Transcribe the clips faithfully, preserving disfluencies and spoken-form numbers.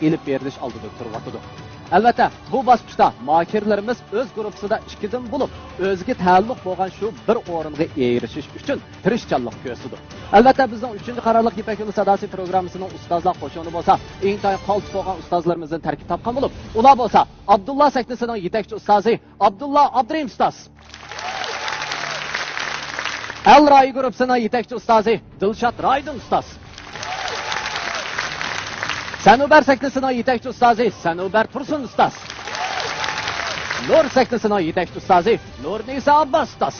ئېلىپ بېرىلىش ئالدىدا تۇرۇۋاتىدۇ. ئەلۋەتتە، بۇ باسقۇچتا ماھىرلىرىمىز ئۆز گۇرۇپپىسىدا ئىككىدىن بولۇپ، ئۆزىگە تەئەللۇق بولغان شۇ بىر ئورۇنغا ئېرىشىش ئۈچۈن تىرىشچانلىق كۆرسىتىدۇ. ئەلۋەتتە، بىزنىڭ ئۈچىنچى قارارلىق يىپەك يولى ساداسى پروگراممىسىنىڭ ئۇستازلار قوشۇنى بولسا ئىنتايىن قالتىس بولغان ئۇستازلىرىمىزدىن تەركىب تاپقان بولۇپ، ئۇلار بولسا ئابدۇللا سەھنىسىنىڭ يېتەكچى ئۇستازى ئابدۇللا ئابدۇرېھىم ئۇستاز، ئەل رايى گۇرۇپپىسىنىڭ يېتەكچى ئۇستازى دىلشات رايدىن ئۇستاز، سەنۇبەر سەھنىسىنىڭ يېتەكچى ئۇستازى سەنۇبەر تۇرسۇن ئۇستاز، نۇر سەھنىسىنىڭ يېتەكچى ئۇستازى نۇرنىسا ئابباس ئۇستاز.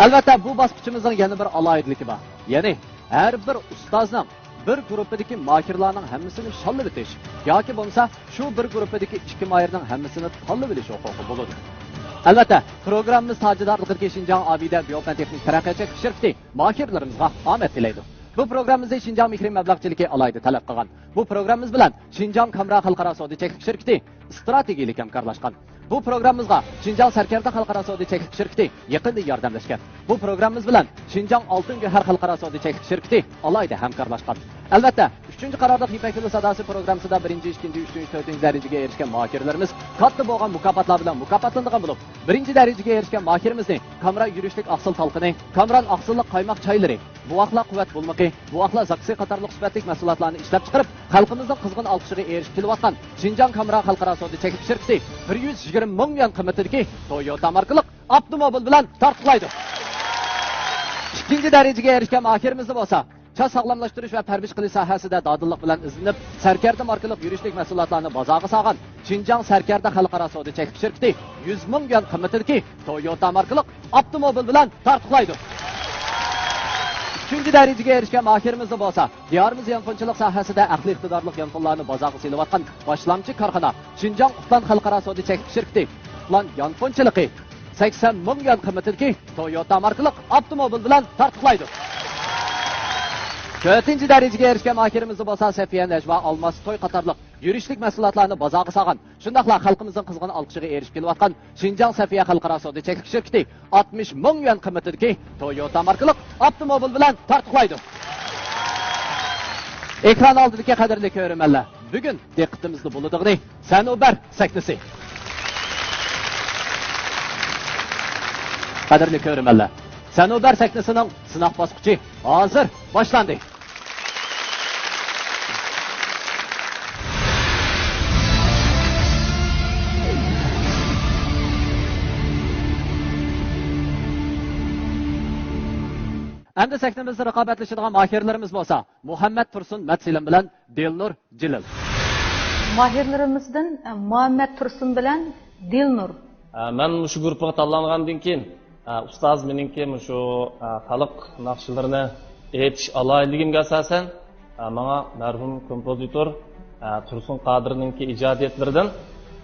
ئەلۋەتتە، بۇ باسقۇچىمىزنىڭ يەنە بىر ئالاھىدىلىكى بار. يەنى ھەر بىر ئۇستازنىڭ بىر گۇرۇپپىدىكى ماھىرلارنىڭ ھەممىسىنى شاللىۋېتىش ياكى بولمىسا شۇ بىر گۇرۇپپىدىكى ئىككى ماھىرنىڭ ھەممىسىنى تاللىۋېلىش ھوقۇقى بولىدۇ. ئەلۋەتتە، پروگراممىمىز تاجىدارلىقىدىكى شىنجاڭ ئابىدە بىيوپەن تېخنىك تەرەققىيات چەكلىك شىركىتى ماھىرلىرىمىزغا ئامەت تىلەيدۇ. بۇ پروگراممىمىزنى شىنجاڭ مېھرى مەبلەغچىلىكى ئالاھىدە تەلەپ قىلغان. بۇ پروگراممىمىز بىلەن شىنجاڭ كامرا خەلقئارا سودا چەكلىك شىركىتى ئىستراتېگىيەلىك ھەمكارلاشقان. بۇ پروگراممىمىزغا شىنجاڭ سەركەردە خەلقئارا سودا چەكلىك شىركىتى يېقىندىن ياردەملەشكەن. بۇ پروگراممىمىز بىلەن شىنجاڭ ئالتۇن گۆھەر خەلقئارا سودا چەكلىك شىركىتى ئالاھىدە ھەمكارلاشقان. ئەلۋەتتە، ئۈچىنچى قارارلىق يىپەك يولى ساداسى پروگراممىسىدا بىرىنچى، ئىككىنچى، ئۈچىنچى، تۆتىنچى دەرىجىگە ئېرىشكەن ماھىرلىرىمىز كاتتا بولغان مۇكاپاتلار بىلەن مۇكاپاتلىنىدىغان بولۇپ، بىرىنچى دەرىجىگە ئېرىشكەن ماھىرىمىزنى كامرا يۈرۈشلۈك ئاقسىل تالقىنى، كامران ئاقسىللىق قايماق چايلىرى، بوۋاقلار قۇۋۋەت بولمىقى، بوۋاقلار زاكىسى قاتارلىق سۈپەتلىك مەھسۇلاتلارنى ئىشلەپچىقىرىپ، خەلقىمىزنىڭ قىزغىن ئالقىشىغا ئېرىشىپ كېلىۋاتقان شىنجاڭ كامرا خەلقئارا سودا چەكلىك شىركىتى بىر يۈز يىگىرمە مىڭ يۈەن قىممىتىدىكى تويوتا ماركىلىق ئاپتوموبىل بىلەن تارتۇقلايدۇ. ئىككىنچى دەرىجىگە ئېرىشكەن ماھىرىمىزنى بولسا چاچ ساغلاملاشتۇرۇش ۋە پەرۋىش قىلىش ساھەسىدە دادىللىق بىلەن ئىزدىنىپ، سەركەردە ماركىلىق يۈرۈشلۈك مەھسۇلاتلارنى بازارغا سالغان شىنجاڭ سەركەردە خەلقئارا سودا چەكلىك شىركىتى يۈز مىڭ يۈەن قىممىتىدىكى تويوتا ماركىلىق ئاپتوموبىل بىلەن تارتۇقلايدۇ. ئۈچىنچى دەرىجىگە ئېرىشكەن ماھىرىمىزنى بولسا دىيارىمىز يانفونچىلىق ساھەسىدە ئەقلىي ئىقتىدارلىق يانفونلارنى بازارغا سېلىۋاتقان باشلامچى كارخانا شىنجاڭ قۇتلان خەلقئارا سودا چەكلىك شىركىتى قۇتلان يانفونچىلىقى سەكسەن مىڭ يۈەن قىممىتىدىكى تويوتا ماركىلىق ئاپتوموبىل بىلەن تارتۇقلايدۇ. تۆتىنچى دەرىجىگە ئېرىشكەن ماھىرىمىزدا بولسا سەفىيە نەجۋا، ئالماس توي قاتارلىق يۈرۈشلۈك مەھسۇلاتلارنى بازارغا سالغان، شۇنداقلا خەلقىمىزنىڭ قىزغىن ئالقىشىغا ئېرىشىپ كېلىۋاتقان شىنجاڭ سەفىيە خەلقئارا سودا چەكلىك شىركىتى ئاتمىش مىڭ يۈەن قىممىتىدىكى تويوتا ماركىلىق ئاپتوموبىل بىلەن تارتۇقلايدۇ. ئېكران ئالدىدىكى قەدىرلىك كۆرۈرمەنلەر، بۈگۈن دىققىتىمىزنى بولىدىغىنى سەنۇبەر سەھنىسى. قەدىرلىك كۆرۈرمەنلەر، سەنۇبەر سەھنىسىنىڭ سىناق باسقۇچى ھازىر باشلاندى. ئەمدى سەھنىمىزدە رىقابەتلىشىدىغان ماھىرلىرىمىز بولسا مۇھەممەت تۇرسۇن مەتسىلىم بىلەن دىلنۇر جېلىل. ماھىرلىرىمىزدىن، ئە، مۇھەممەت تۇرسۇن بىلەن دىلنۇر. ئە، مەن مۇشۇ گۇرۇپپىغا تاللانغاندىن كېيىن، ئە، ئۇستاز مېنىڭكى مۇشۇ، ئە، خەلق ناخشىلىرىنى ئېيتىش ئالاھىدىلىكىمگە ئاساسەن، ئە، ماڭا مەرھۇم كومپوزىتور، ئە، تۇرسۇن قادىرنىڭكى ئىجادىيەتلىرىدىن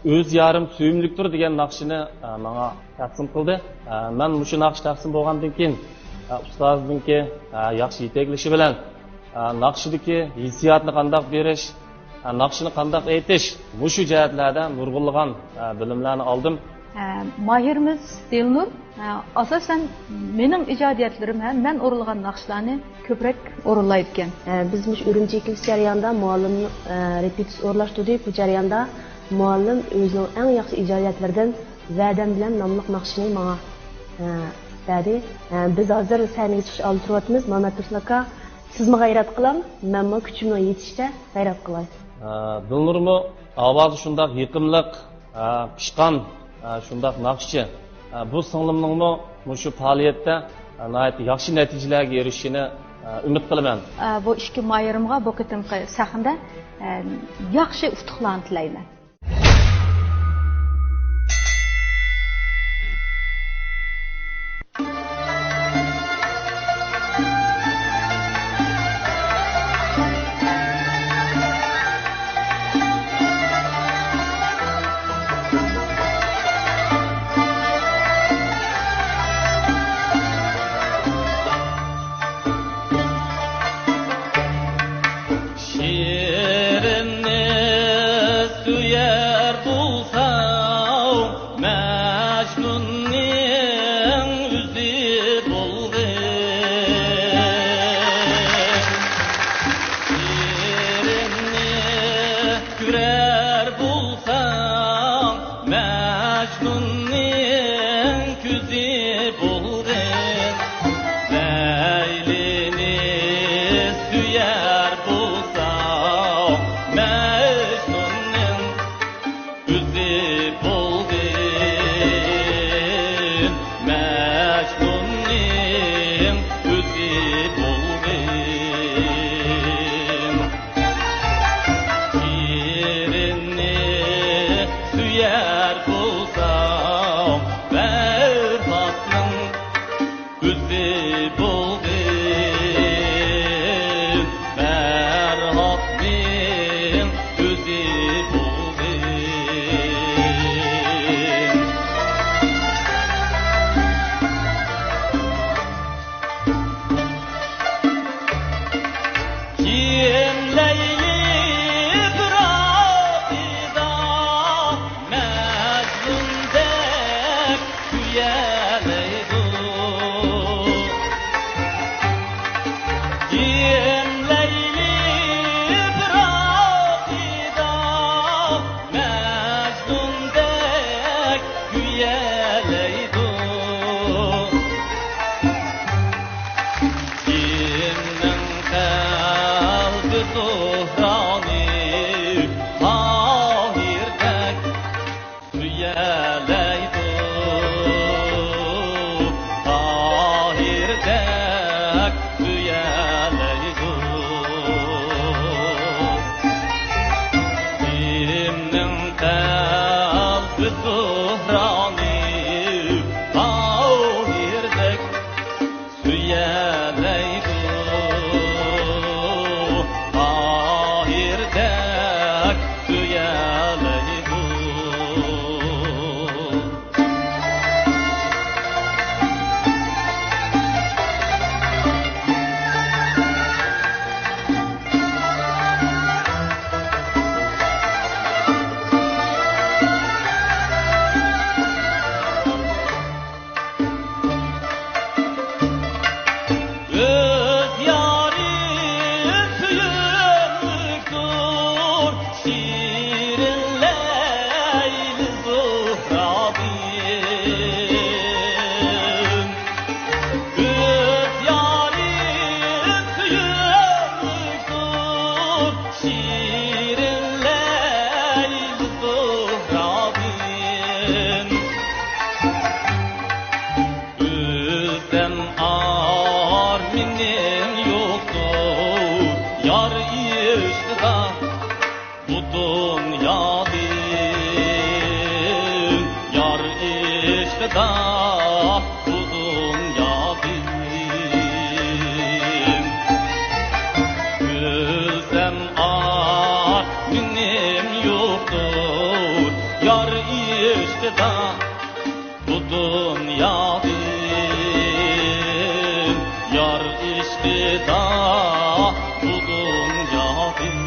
ئۆز يارىم سۆيۈملۈكتۇر دېگەن ناخشىنى، ئە، ماڭا تەقسىم قىلدى. ئە، مەن مۇشۇ ناخشا تەقسىم بولغاندىن كېيىن، ئە، ئۇستازنىڭكى، ئە، ياخشى يېتەكلىشى بىلەن، ئە، ناخشىدىكى ھېسسىياتنى قانداق بېرىش، ئە، ناخشىنى قانداق ئېيتىش، مۇشۇ جەھەتلەردە نۇرغۇنلىغان، ئە، بىلىملەرنى ئالدىم. ئە، ماھىرىمىز دىلنۇر، ئە، ئاساسەن مېنىڭ ئىجادىيەتلىرىم ھەم مەن ئورۇنلىغان ناخشىلارنى كۆپرەك ئورۇنلايدىكەن. ئە، بىز مۇشۇ ئۈرۈمچىگە كېلىش جەريانىدا مۇئەللىم، ئە، رېپېتىتسىيە ئورۇنلاشتۇردى. بۇ جەرياندا مۇئەللىم ئۆزىنىڭ ئەڭ ياخشى ئىجادىيەتلىرىدىن ۋەدەم بىلەن ناملىق ناخشىنى ماڭا، ئە، بەردى. ئە، بىز ھازىر سەھنىگە چىقىش ئالدىدا تۇرۇۋاتىمىز. مامەت تۇرسۇن ئاكا، سىزمۇ غەيرەت قىلىڭ، مەنمۇ كۈچۈمنىڭ يېتىشىچە غەيرەت قىلاي. ئە، دىلنۇرمۇ ئاۋازى شۇنداق يېقىملىق، ئە، پىشقان، ئە، شۇنداق ناخشىچى. ئە، بۇ سىڭلىمنىڭمۇ مۇشۇ پائالىيەتتە، ئە، ناھايىتى ياخشى نەتىجىلەرگە ئېرىشىشىنى، ئە، ئۈمىد قىلىمەن. ئە، بۇ ئىككى ماھىرىمغا بۇ قېتىمقى سەھنىدە، ئە، ياخشى ئۇتۇقلارنى تىلەيمەن. شېرىننى سۆيە كۆرەر بولساڭ مەجنۇننىڭ كۆزى بولغىن، لەيلىنى سۆيەر بولساڭ مەجنۇننىڭ ئۆزى بولغىن، مەجنۇننىڭ ئۆزى بولغىن. شېرىننى سۆيەر بولساڭ، پەرھاتنىڭ ئۆزى بولغىن، پەرھاتنىڭ ئۆزى بولغىن. كىم لەيلى پىراقىدا مەجنۇندەك سۆيەلەيدۇ؟ كىم لەيلى پىراقىدا مەجنۇندەك سۆيەلەيدۇ؟ كىمنىڭ قەلبى زۇھرانى تاھىردەك سۆيەلەيدۇ، تاھىردەك سۆيەلەيدۇ. كىمنىڭ قەلبى زۇھرانى تاھىردەك سۆيەلەيدۇ، تاھىردەك سۆيەلەيدۇ. ئۆز يارى سۆيۈملۈكتۇر، شېرىن لەيلى زۇھرادىن. ئۆز يارى سۆيۈملۈكتۇر، شېرىن لەيلى زۇھرادىن. ئۆلسەم ئارمىنىم يوقتۇر يار ئىشقىدا بۇ دۇنيادىن، يار ئىشقىدا بۇ دۇنيادىن. ئۆلسەم ئارمىنىم يوقتۇر يار ئىشقىدا بۇ دۇنيادىن، يار ئىشقىدا بۇ دۇنيادىن.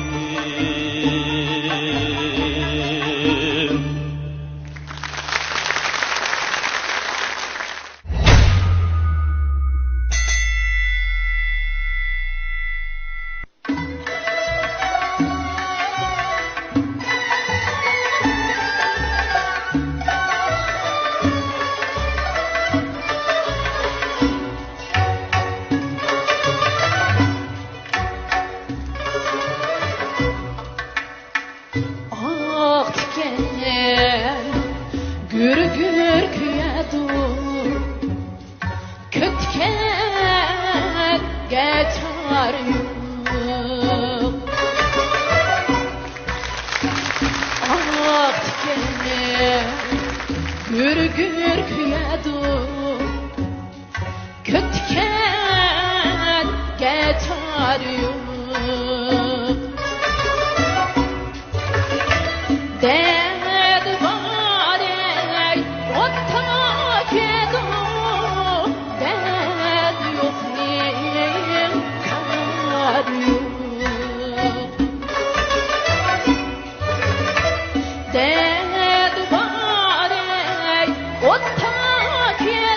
ئاق تىكەن گۈر گۈر كۆيەدۇ، كۆتكەنگە چارە يوق. ئاق تىكەن گۈر گۈر كۆيەدۇ، كۆتكەنگە چارە يوق. دەردى بار ئەي ئوتتا كۆيىدۇ، دەردى يوقنىڭ كارى يوق. دەردى بار ئەي ئوتتا كۆيىدۇ،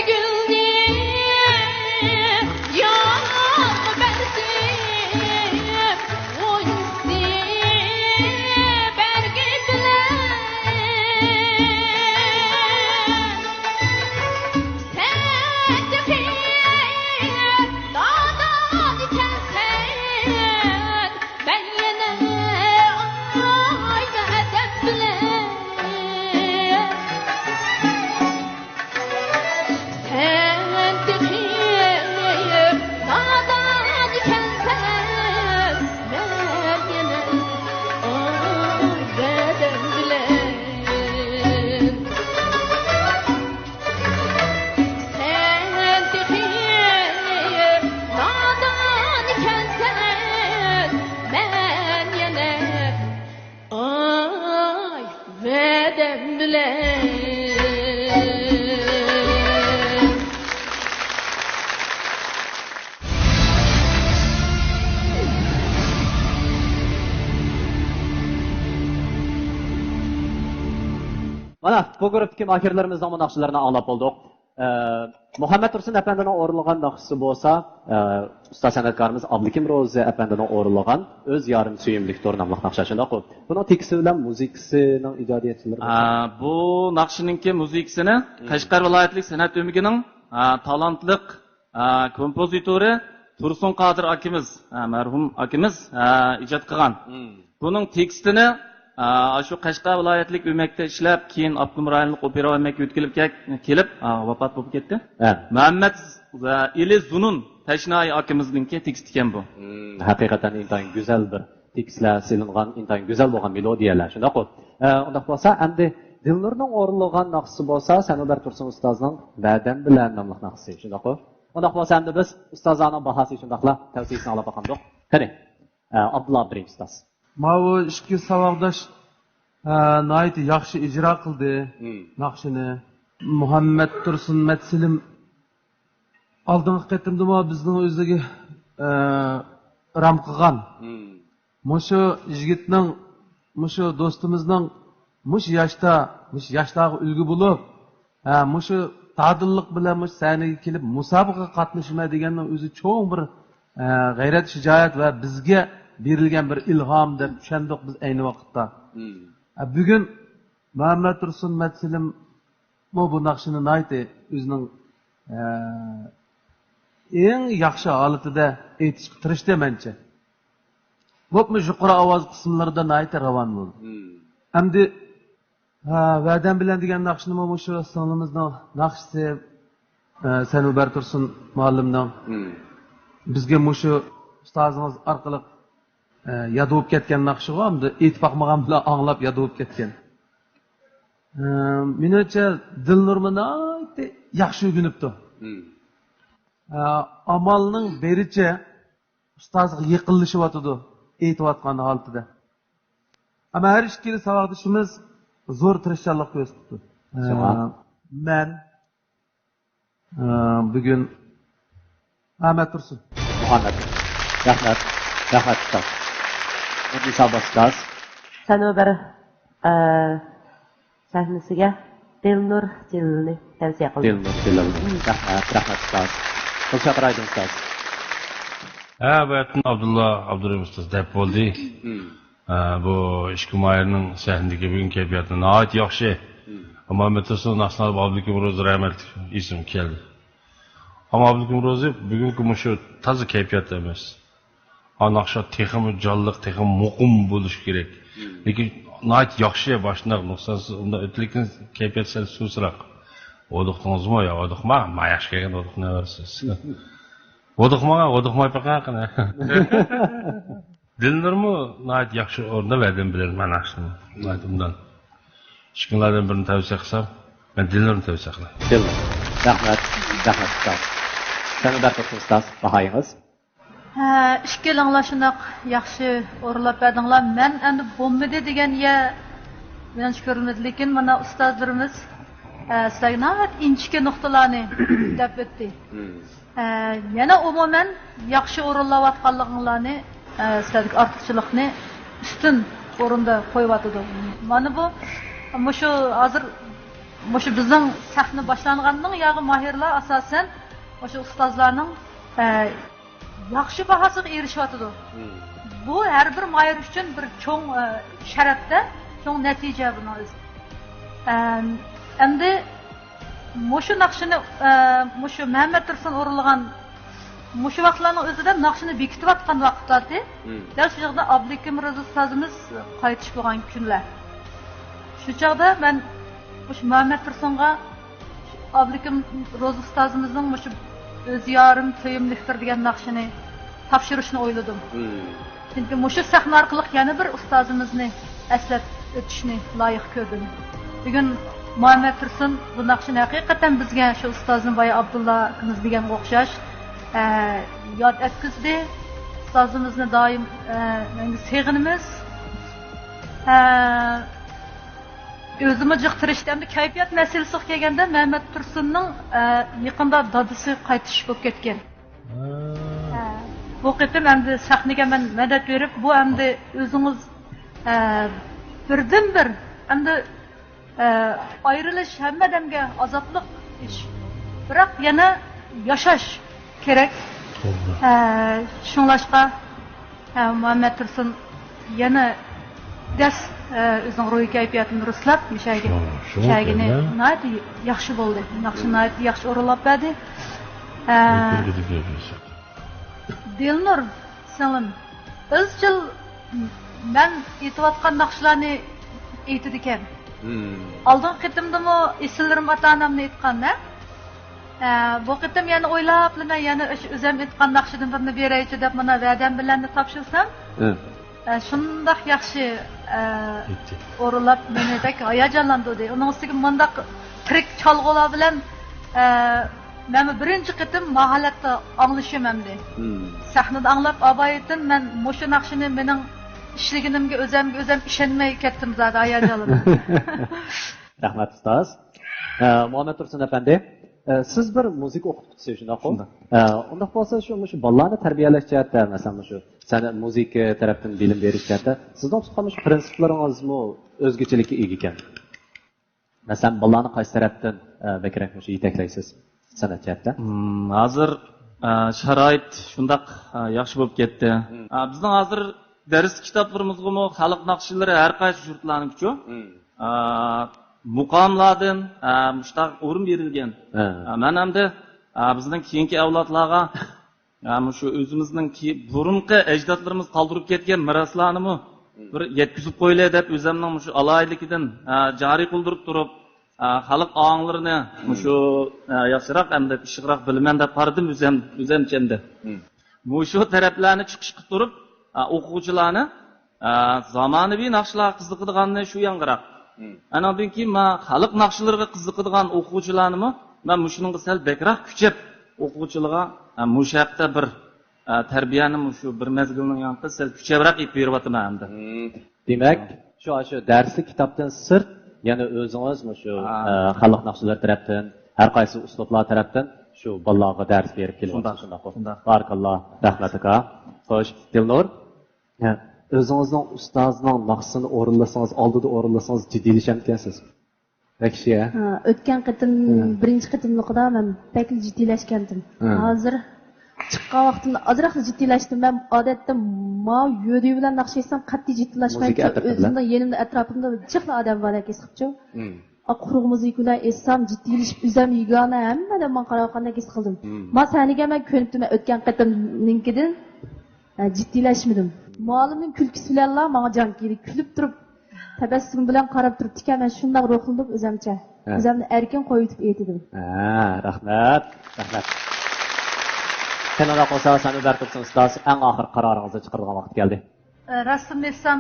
گۈلنى يارغا بەرسىم، غۇنچىسى بەرگى بىلەن. سەن تېخى نادان ئىكەنسەن، مەن يەنە ئايدا ئەدەپ بىلەن. سەن تېخى نادان ئىكەنسەن، مەن يەنە ئاي بەدەم بىلەن. سەن تېخى نادان ئىكەنسەن، مەن يەنە ئاي ۋەدەم بىلەن. مانا، بۇ گۇرۇپپىدىكى ماھىرلىرىمىزنىڭ ناخشىلىرىنى ئاڭلاپ بولدۇق. ئە، مۇھەممەت تۇرسۇن ئەپەندىنىڭ ئورۇنلىغان ناخشىسى بولسا، ئە، ئۇستاز سەنئەتكارىمىز ئابلىكىم روزى ئەپەندىنىڭ ئورۇنلىغان ئۆز يارىم سۆيۈملۈكتۇر ناملىق ناخشا، شۇنداققۇ؟ بۇنىڭ تېكىستى بىلەن مۇزىكىسىنىڭ ئىجادىيەتچىلىرى ئا، بۇ ناخشىنىڭكى مۇزىكىسىنى قەشقەر ۋىلايەتلىك سەنئەت ئۆمىكىنىڭ، ئا، تالانتلىق، ئا، كومپوزىتورى تۇرسۇن قادىر ئاكىمىز، ئا، مەرھۇم ئاكىمىز، ئا، ئىجاد قىلغان. بۇنىڭ تېكىستىنى، ئا، شۇ قەشقەر ۋىلايەتلىك ئۆمەكتە ئىشلەپ، كېيىن ئاپتونوم رايونلۇق ئوپېرا ئۆمەككە يۆتكىلىپ كەل-، كېلىپ، ئا، ۋاپات بولۇپ كەتتى. ھە. مۇھەممەد، ئا، ئېلى زۇنۇن تەشنايى ئاكىمىزنىڭكى تېكىستى ئىكەن بۇ. ھەقىقەتەن ئىنتايىن گۈزەل بىر تېكىستلەر سېلىنغان، ئىنتايىن گۈزەل بولغان مېلودىيەلەر، شۇنداققۇ؟ ئە، ئۇنداق بولسا، ئەمدى دىلنۇرنىڭ ئورۇنلىغان ناخشىسى بولسا، سەنۇبەر تۇرسۇن ئۇستازنىڭ ۋەدەم بىلەن ناملىق ناخشىسى، شۇنداققۇ؟ ئۇنداق بولسا، ئەمدى بىز ئۇستازلارنىڭ باھاسى شۇنداقلا تەۋسىيىسىنى ئاڭلاپ باقامدۇق؟ قېنى، ئە، ئابدۇللا ئابدۇرېھىم ئۇستاز. ماۋۇ ئىككى ساۋاقداش، ئە، ناھايىتى ياخشى ئىجرا قىلدى ناخشىنى. مۇھەممەت تۇرسۇن مەتسىلىم ئالدىنقى قېتىمدىمۇ بىزنىڭ ئۆزىگە، ئە، رام قىلغان. مۇشۇ يىگىتنىڭ، مۇشۇ دوستىمىزنىڭ مۇشۇ ياشتا، مۇشۇ ياشلارغا ئۈلگە بولۇپ، ھە، مۇشۇ دادىللىق بىلەن مۇشۇ سەھنىگە كېلىپ مۇسابىقىگە قاتنىشىمەن دېگەننىڭ ئۆزى چوڭ بىر، ئە، غەيرەت، شىجائەت ۋە بىزگە بېرىلگەن بىر ئىلھام دەپ چۈشەندۇق بىز ئەينى ۋاقىتتا. ئە، بۈگۈن مۇھەممەت تۇرسۇن مەتسىلىممۇ بۇ ناخشىنى ناھايىتى ئۆزىنىڭ، ئە، ئەڭ ياخشى ھالىتىدە ئېيتىشقا تىرىشتى مەنچە. بولۇپمۇ يۇقىرى ئاۋاز قىسىملىرىدا ناھايىتى راۋان بولدى. ئەمدى، ھە، ۋەدەم بىلەن دېگەن ناخشىنىمۇ مۇشۇ سىڭلىمىزنىڭ ناخشىسى، ھە، سەنۇبەر تۇرسۇن مۇئەللىمنىڭ بىزگە مۇشۇ ئۇستازىڭىز ئارقىلىق، ھە، ياد بولۇپ كەتكەن ناخشىغۇ، ئەمدى ئېيتىپ باقمىغان بىلەن ئاڭلاپ ياد بولۇپ كەتكەن. ھە، مېنىڭچە دىلنۇرمۇ ناھايىتى ياخشى ئۆگىنىپتۇ. ھە، ئامالنىڭ بېرىچە ئۇستازغا يېقىنلىشىۋاتىدۇ، ئېيتىۋاتقان ھالىتىدە. ئەمما ھەر ئىككىلا ساۋاقدىشىمىز زور تىرىشچانلىق كۆرسىتىپتۇ. شۇڭا. ئە، مەن، ئە، بۈگۈن ئەمەت تۇرسۇن. مۇھەممەت. رەھمەت. رەھمەت، ئۇستاز. نۇرنىسا ئابباس ئۇستاز. سەنۇبەر، ئە، سەھنىسىگە دىلنۇر جېلىلنى تەۋسىيە قىلدى. دىلنۇر جېلىل. رەھمەت، رەھمەت، ئۇستاز. دىلشات رايدىن ئۇستاز. ھە، بۇ يەردىن ئابدۇللا ئابدۇرېھىم ئۇستاز دەپ بولدى. ھە، بۇ ئىككى ماھىرنىڭ سەھنىدىكى بۈگۈن كەيپىياتى ناھايىتى ياخشى. ئەمما مەتۇسۇن ئاسنادا ئابلىكىم روزى رەھمەتلىك ئېسىمگە كەلدى. ئەمما ئابلىكىم روزى بۈگۈنكى مۇشۇ تازا كەيپىياتتا ئەمەس. ئا ناخشا تېخىمۇ جانلىق، تېخىمۇ مۇقىم بولۇشى كېرەك. لېكىن ناھايىتى ياخشى باشلاندى، نۇقسانسىز ئۇنداق ئۆتتى، لېكىن كەيپىيات سەل سۇسراق. ھودۇقتىڭىزمۇ؟ يا، ھودۇقما، ما ياخشى كەلگەن ھودۇقنى بەرسىز. ھودۇقمىغان، ھودۇقماي بېقىڭ قېنى. دىلنۇرمۇ ناھايىتى ياخشى ئورۇندا ۋەدەم بىلەن مانا شۇنى ناھايىتى ئوبدان. ئىككىڭلاردىن بىرىنى تەۋسىيە قىلسام، مەن دىلنۇرنى تەۋسىيە قىلاي. دىلنۇر. رەھمەت. رەھمەت، ئۇستاز. سەنۇبەر تۇرسۇن ئۇستاز، باھايىڭىز؟ ھە، ئىككىلىڭلار شۇنداق ياخشى ئورۇنلاپ بەردىڭلار. مەن ئەمدى بولمىدى دېگەن يەر مېنىڭچە كۆرۈنمىدى. لېكىن مانا ئۇستازلىرىمىز، ھە، سىلەرگە ناھايىتى ئىنچىكە نۇقتىلارنى دەپ ئۆتتى. ھە، يەنە ئومۇمەن ياخشى ئورۇنلاۋاتقانلىقىڭلارنى، ھە، سىلەردىكى ئارتۇقچىلىقنى ئۈستۈن ئورۇندا قويۇۋاتىدۇ. مانا بۇ، مۇشۇ ھازىر مۇشۇ بىزنىڭ سەھنە باشلانغاندىن ياغى ماھىرلار ئاساسەن مۇشۇ ئۇستازلارنىڭ، ئە، ياخشى باھاسىغا ئېرىشىۋاتىدۇ. بۇ ھەر بىر ماھىر ئۈچۈن بىر چوڭ، ئە، شەرەپتە، چوڭ نەتىجە بۇنىڭ ئۆزى. ئەم، ئەمدى مۇشۇ ناخشىنى، ئە، مۇشۇ مەمەت تۇرسۇن ئورۇنلىغان مۇشۇ ۋاقىتلارنىڭ ئۆزىدە ناخشىنى بېكىتىۋاتقان ۋاقىتلاردى. دەل شۇ چاغدا ئابلىكىم روزى ئۇستازىمىز قايتىش بولغان كۈنلەر. شۇ چاغدا مەن مۇشۇ مەمەت تۇرسۇنغا ئابلىكىم روزى ئۇستازىمىزنىڭ مۇشۇ ئۆز يارىم سۆيۈملۈكتۇر دېگەن ناخشىنى تاپشۇرۇشنى ئويلىدىم. چۈنكى مۇشۇ سەھنە ئارقىلىق يەنە بىر ئۇستازىمىزنى ئەسلەپ ئۆتۈشنى لايىق كۆردۈم. بۈگۈن مۇھەممەد تۇرسۇن بۇ ناخشىنى ھەقىقەتەن بىزگە شۇ ئۇستازنى بايا ئابدۇللا ئاكىمىز دېگەنگە ئوخشاش، ئە، ياد ئەتكۈزدى. ئۇستازىمىزنى دائىم، ئە، مەڭگۈ سېغىنىمىز. ئە، ئۆزىمۇ جىق تىرىشتى. ئەمدى كەيپىيات مەسىلىسىگە كەلگەندە، مەمەت تۇرسۇننىڭ، ئە، يېقىندا دادىسى قايتىش بولۇپ كەتكەن. ھە، بۇ قېتىم ئەمدى سەھنىگە مەن مەدەت بېرىپ، بۇ ئەمدى ئۆزىڭىز، ئە، بىردىنبىر ئەمدى، ئە، ئايرىلىش ھەممە ئادەمگە ئازابلىق ئىش. بىراق يەنە ياشاش كېرەك. توغرا. ئە، شۇڭلاشقا، ئە، مۇھەممەد تۇرسۇن يەنە دەس، ئە، ئۆزىنىڭ روھىي كەيپىياتىنى رۇسلاپ، مۇشەگە، ھە، شۇڭا مۇشەگىنى كۆرمە. ناھايىتى ياخشى بولدى. ناخشا ناھايىتى ياخشى ئورۇنلاپ بەردى. ئە، دىلنۇر سىڭلىم ئىزچىل مەن ئېيتىۋاتقان ناخشىلارنى ئېيتىدىكەن. ئالدىنقى قېتىمدىمۇ ئېسىللىرىم ئاتا-ئانامنى ئېيتقان، ھە؟ ئە، بۇ قېتىم يەنە ئويلاپلا مەن يەنە ئۆش-، ئۆزۈم ئېيتقان ناخشىدىن بىرنى بېرەيچۇ دەپ مۇنۇ ۋەدەم بىلەننى تاپشۇرسام، ئە، شۇنداق ياخشى، ئە، ئېيتتى. ئورۇنلاپ مېنى بەك ھاياجانلاندۇردى. ئۇنىڭ ئۈستىگە مۇنداق تىرىك چالغۇلار بىلەن، ئە، مەنمۇ بىرىنچى قېتىم ما ھالەتتە ئاڭلىشىم ئەمدى. سەھنىدە ئاڭلاپ ئاۋايىتىن مەن مۇشۇ ناخشىنى مېنىڭ ئىشلىگىنىمگە ئۆزەمگە ئۆزەم ئىشەنمەي كەتتىم زادى ھاياجانلىنىپ. رەھمەت، ئۇستاز. ئە، مۇھەممەد تۇرسۇن ئەپەندى، ئە، سىز بىر مۇزىكا ئوقۇتقۇچىسى، شۇنداققۇ؟ شۇنداق. ئە، ئۇنداق بولسا، شۇ، مۇشۇ بالىلارنى تەربىيەلەش جەھەتتە، مەسىلەن، مۇشۇ سەنئەت، مۇزىكا تەرەپتىن بىلىم بېرىش جەھەتتە سىزنىڭ تۇتقان مۇشۇ پىرىنسىپلىرىڭىزمۇ ئۆزگىچىلىككە ئىگە ئىكەن. مەسىلەن، بالىلارنى قايسى تەرەپتىن، ئە، بەكرەك مۇشۇ يېتەكلەيسىز سەنئەت جەھەتتە؟ مم، ھازىر، ئە، شارائىت شۇنداق، ئە، ياخشى بولۇپ كەتتى. ئە، بىزنىڭ ھازىر دەرس كىتابلىرىمىزغىمۇ خەلق ناخشىلىرى ھەر قايسى يۇرتلارنىڭكىچۇ، ئە، مۇقاملاردىن، ئە، مۇشۇنداق ئورۇن بېرىلگەن. ئە، مەن ئەمدى، ئە، بىزنىڭ كېيىنكى ئەۋلادلارغا، ئە، مۇشۇ ئۆزىمىزنىڭ كى-، بۇرۇنقى ئەجدادلىرىمىز قالدۇرۇپ كەتكەن مىراسلارنىمۇ بىر يەتكۈزۈپ قويىلى دەپ ئۆزەمنىڭ مۇشۇ ئالاھىدىلىكىدىن، ئە، جارى قىلدۇرۇپ تۇرۇپ، ئە، خەلق ئاڭلىرىنى مۇشۇ، ئە، ياخشىراق ئەمدى پىششىقراق بىلىمەن دەپ قارىدىم ئۆزەم، ئۆزەمچە ئەمدى. مۇشۇ تەرەپلەرنى چىقىش قىلىپ تۇرۇپ، ئە، ئوقۇغۇچىلارنى، ئە، زامانىۋى ناخشىلارغا قىزىقىدىغاننى شۇ ياڭغىراق. ئانىڭدىن كېيىن مانا خەلق ناخشىلىرىغا قىزىقىدىغان ئوقۇغۇچىلارنىمۇ مەن مۇشۇنىڭغا سەل بەكرەك كۈچەپ ئوقۇغۇچىلارغا، ئە، مۇشۇ ھەقتە بىر، ئە، تەربىيەنى مۇشۇ بىر مەزگىلنىڭ يانىقى سەل كۈچەپرەك ئېلىپ بېرىۋاتىمەن ئەمدى. دېمەك، شۇ، شۇ دەرسلىك كىتابتىن سىرت يەنە ئۆزىڭىز مۇشۇ، ئە، خەلق ناخشىلىرى تەرەپتىن، ھەر قايسى ئۇسلۇبلار تەرەپتىن شۇ بالىلارغا دەرس بېرىپ كېلىۋاتىسىز، شۇنداققۇ؟ شۇنداق. بارىكاللا، رەھمەت ئاكا. خوش، دىلنۇر، ئۆزىڭىزنىڭ ئۇستازىنىڭ ناخشىسىنى ئورۇنلىسىڭىز، ئالدىدا ئورۇنلىسىڭىز جىددىيلىشەمدىكەنسىز؟ بەك ياخشى، ھە؟ ھە، ئۆتكەن قېتىم، ھە، بىرىنچى قېتىملىقىدا مەن بەكلا جىددىيلەشكەنتىم. ھە. ھازىر چىققان ۋاقتىمدا ئازراقلا جىددىيلەشتىم. مەن ئادەتتە ماۋۇ يۆدۈي بىلەن ناخشا ئېيتسام قەتئىي جىددىيلەشمەيتتىم. مۇزىكا ئەتراپىدا. ئۆزۈمنىڭ يېنىمدا، ئەتراپىمدا جىقلا ئادەم بار ھەكى چىقىپچۇ. قۇرۇق مۇزىكا بىلەن ئېيتسام جىددىيلىشىپ، ئۆزۈم يېگانە، ھەممە ئادەم ماڭا قاراۋاتقاندەك ھېس قىلدىم. ما سەھنىگە مەن كۆنۈپتىمەن ئۆتكەن قېتىمنىڭكىدىن. ھە، جىددىيلەشمىدىم. مۇئەللىمنىڭ كۈلكىسى بىلەنلا ماڭا جان كىردى. كۈلۈپ تۇرۇپ، تەبەسسۇم بىلەن قاراپ تۇرۇپتىكەن، مەن شۇنداق روھلىنىپ ئۆزۈمچە، ھە، ئۆزۈمنى ئەركىن قويۇۋېتىپ ئېيتىدىم. ھە، رەھمەت، رەھمەت. قېنىراق بولسا، سەن ئۆمەر تۇرسۇن ئۇستاز، ئەڭ ئاخىرقى قارارىڭىزنى چىقىرىدىغان ۋاقىت كەلدى. ئە، راستىنى ئېيتسام،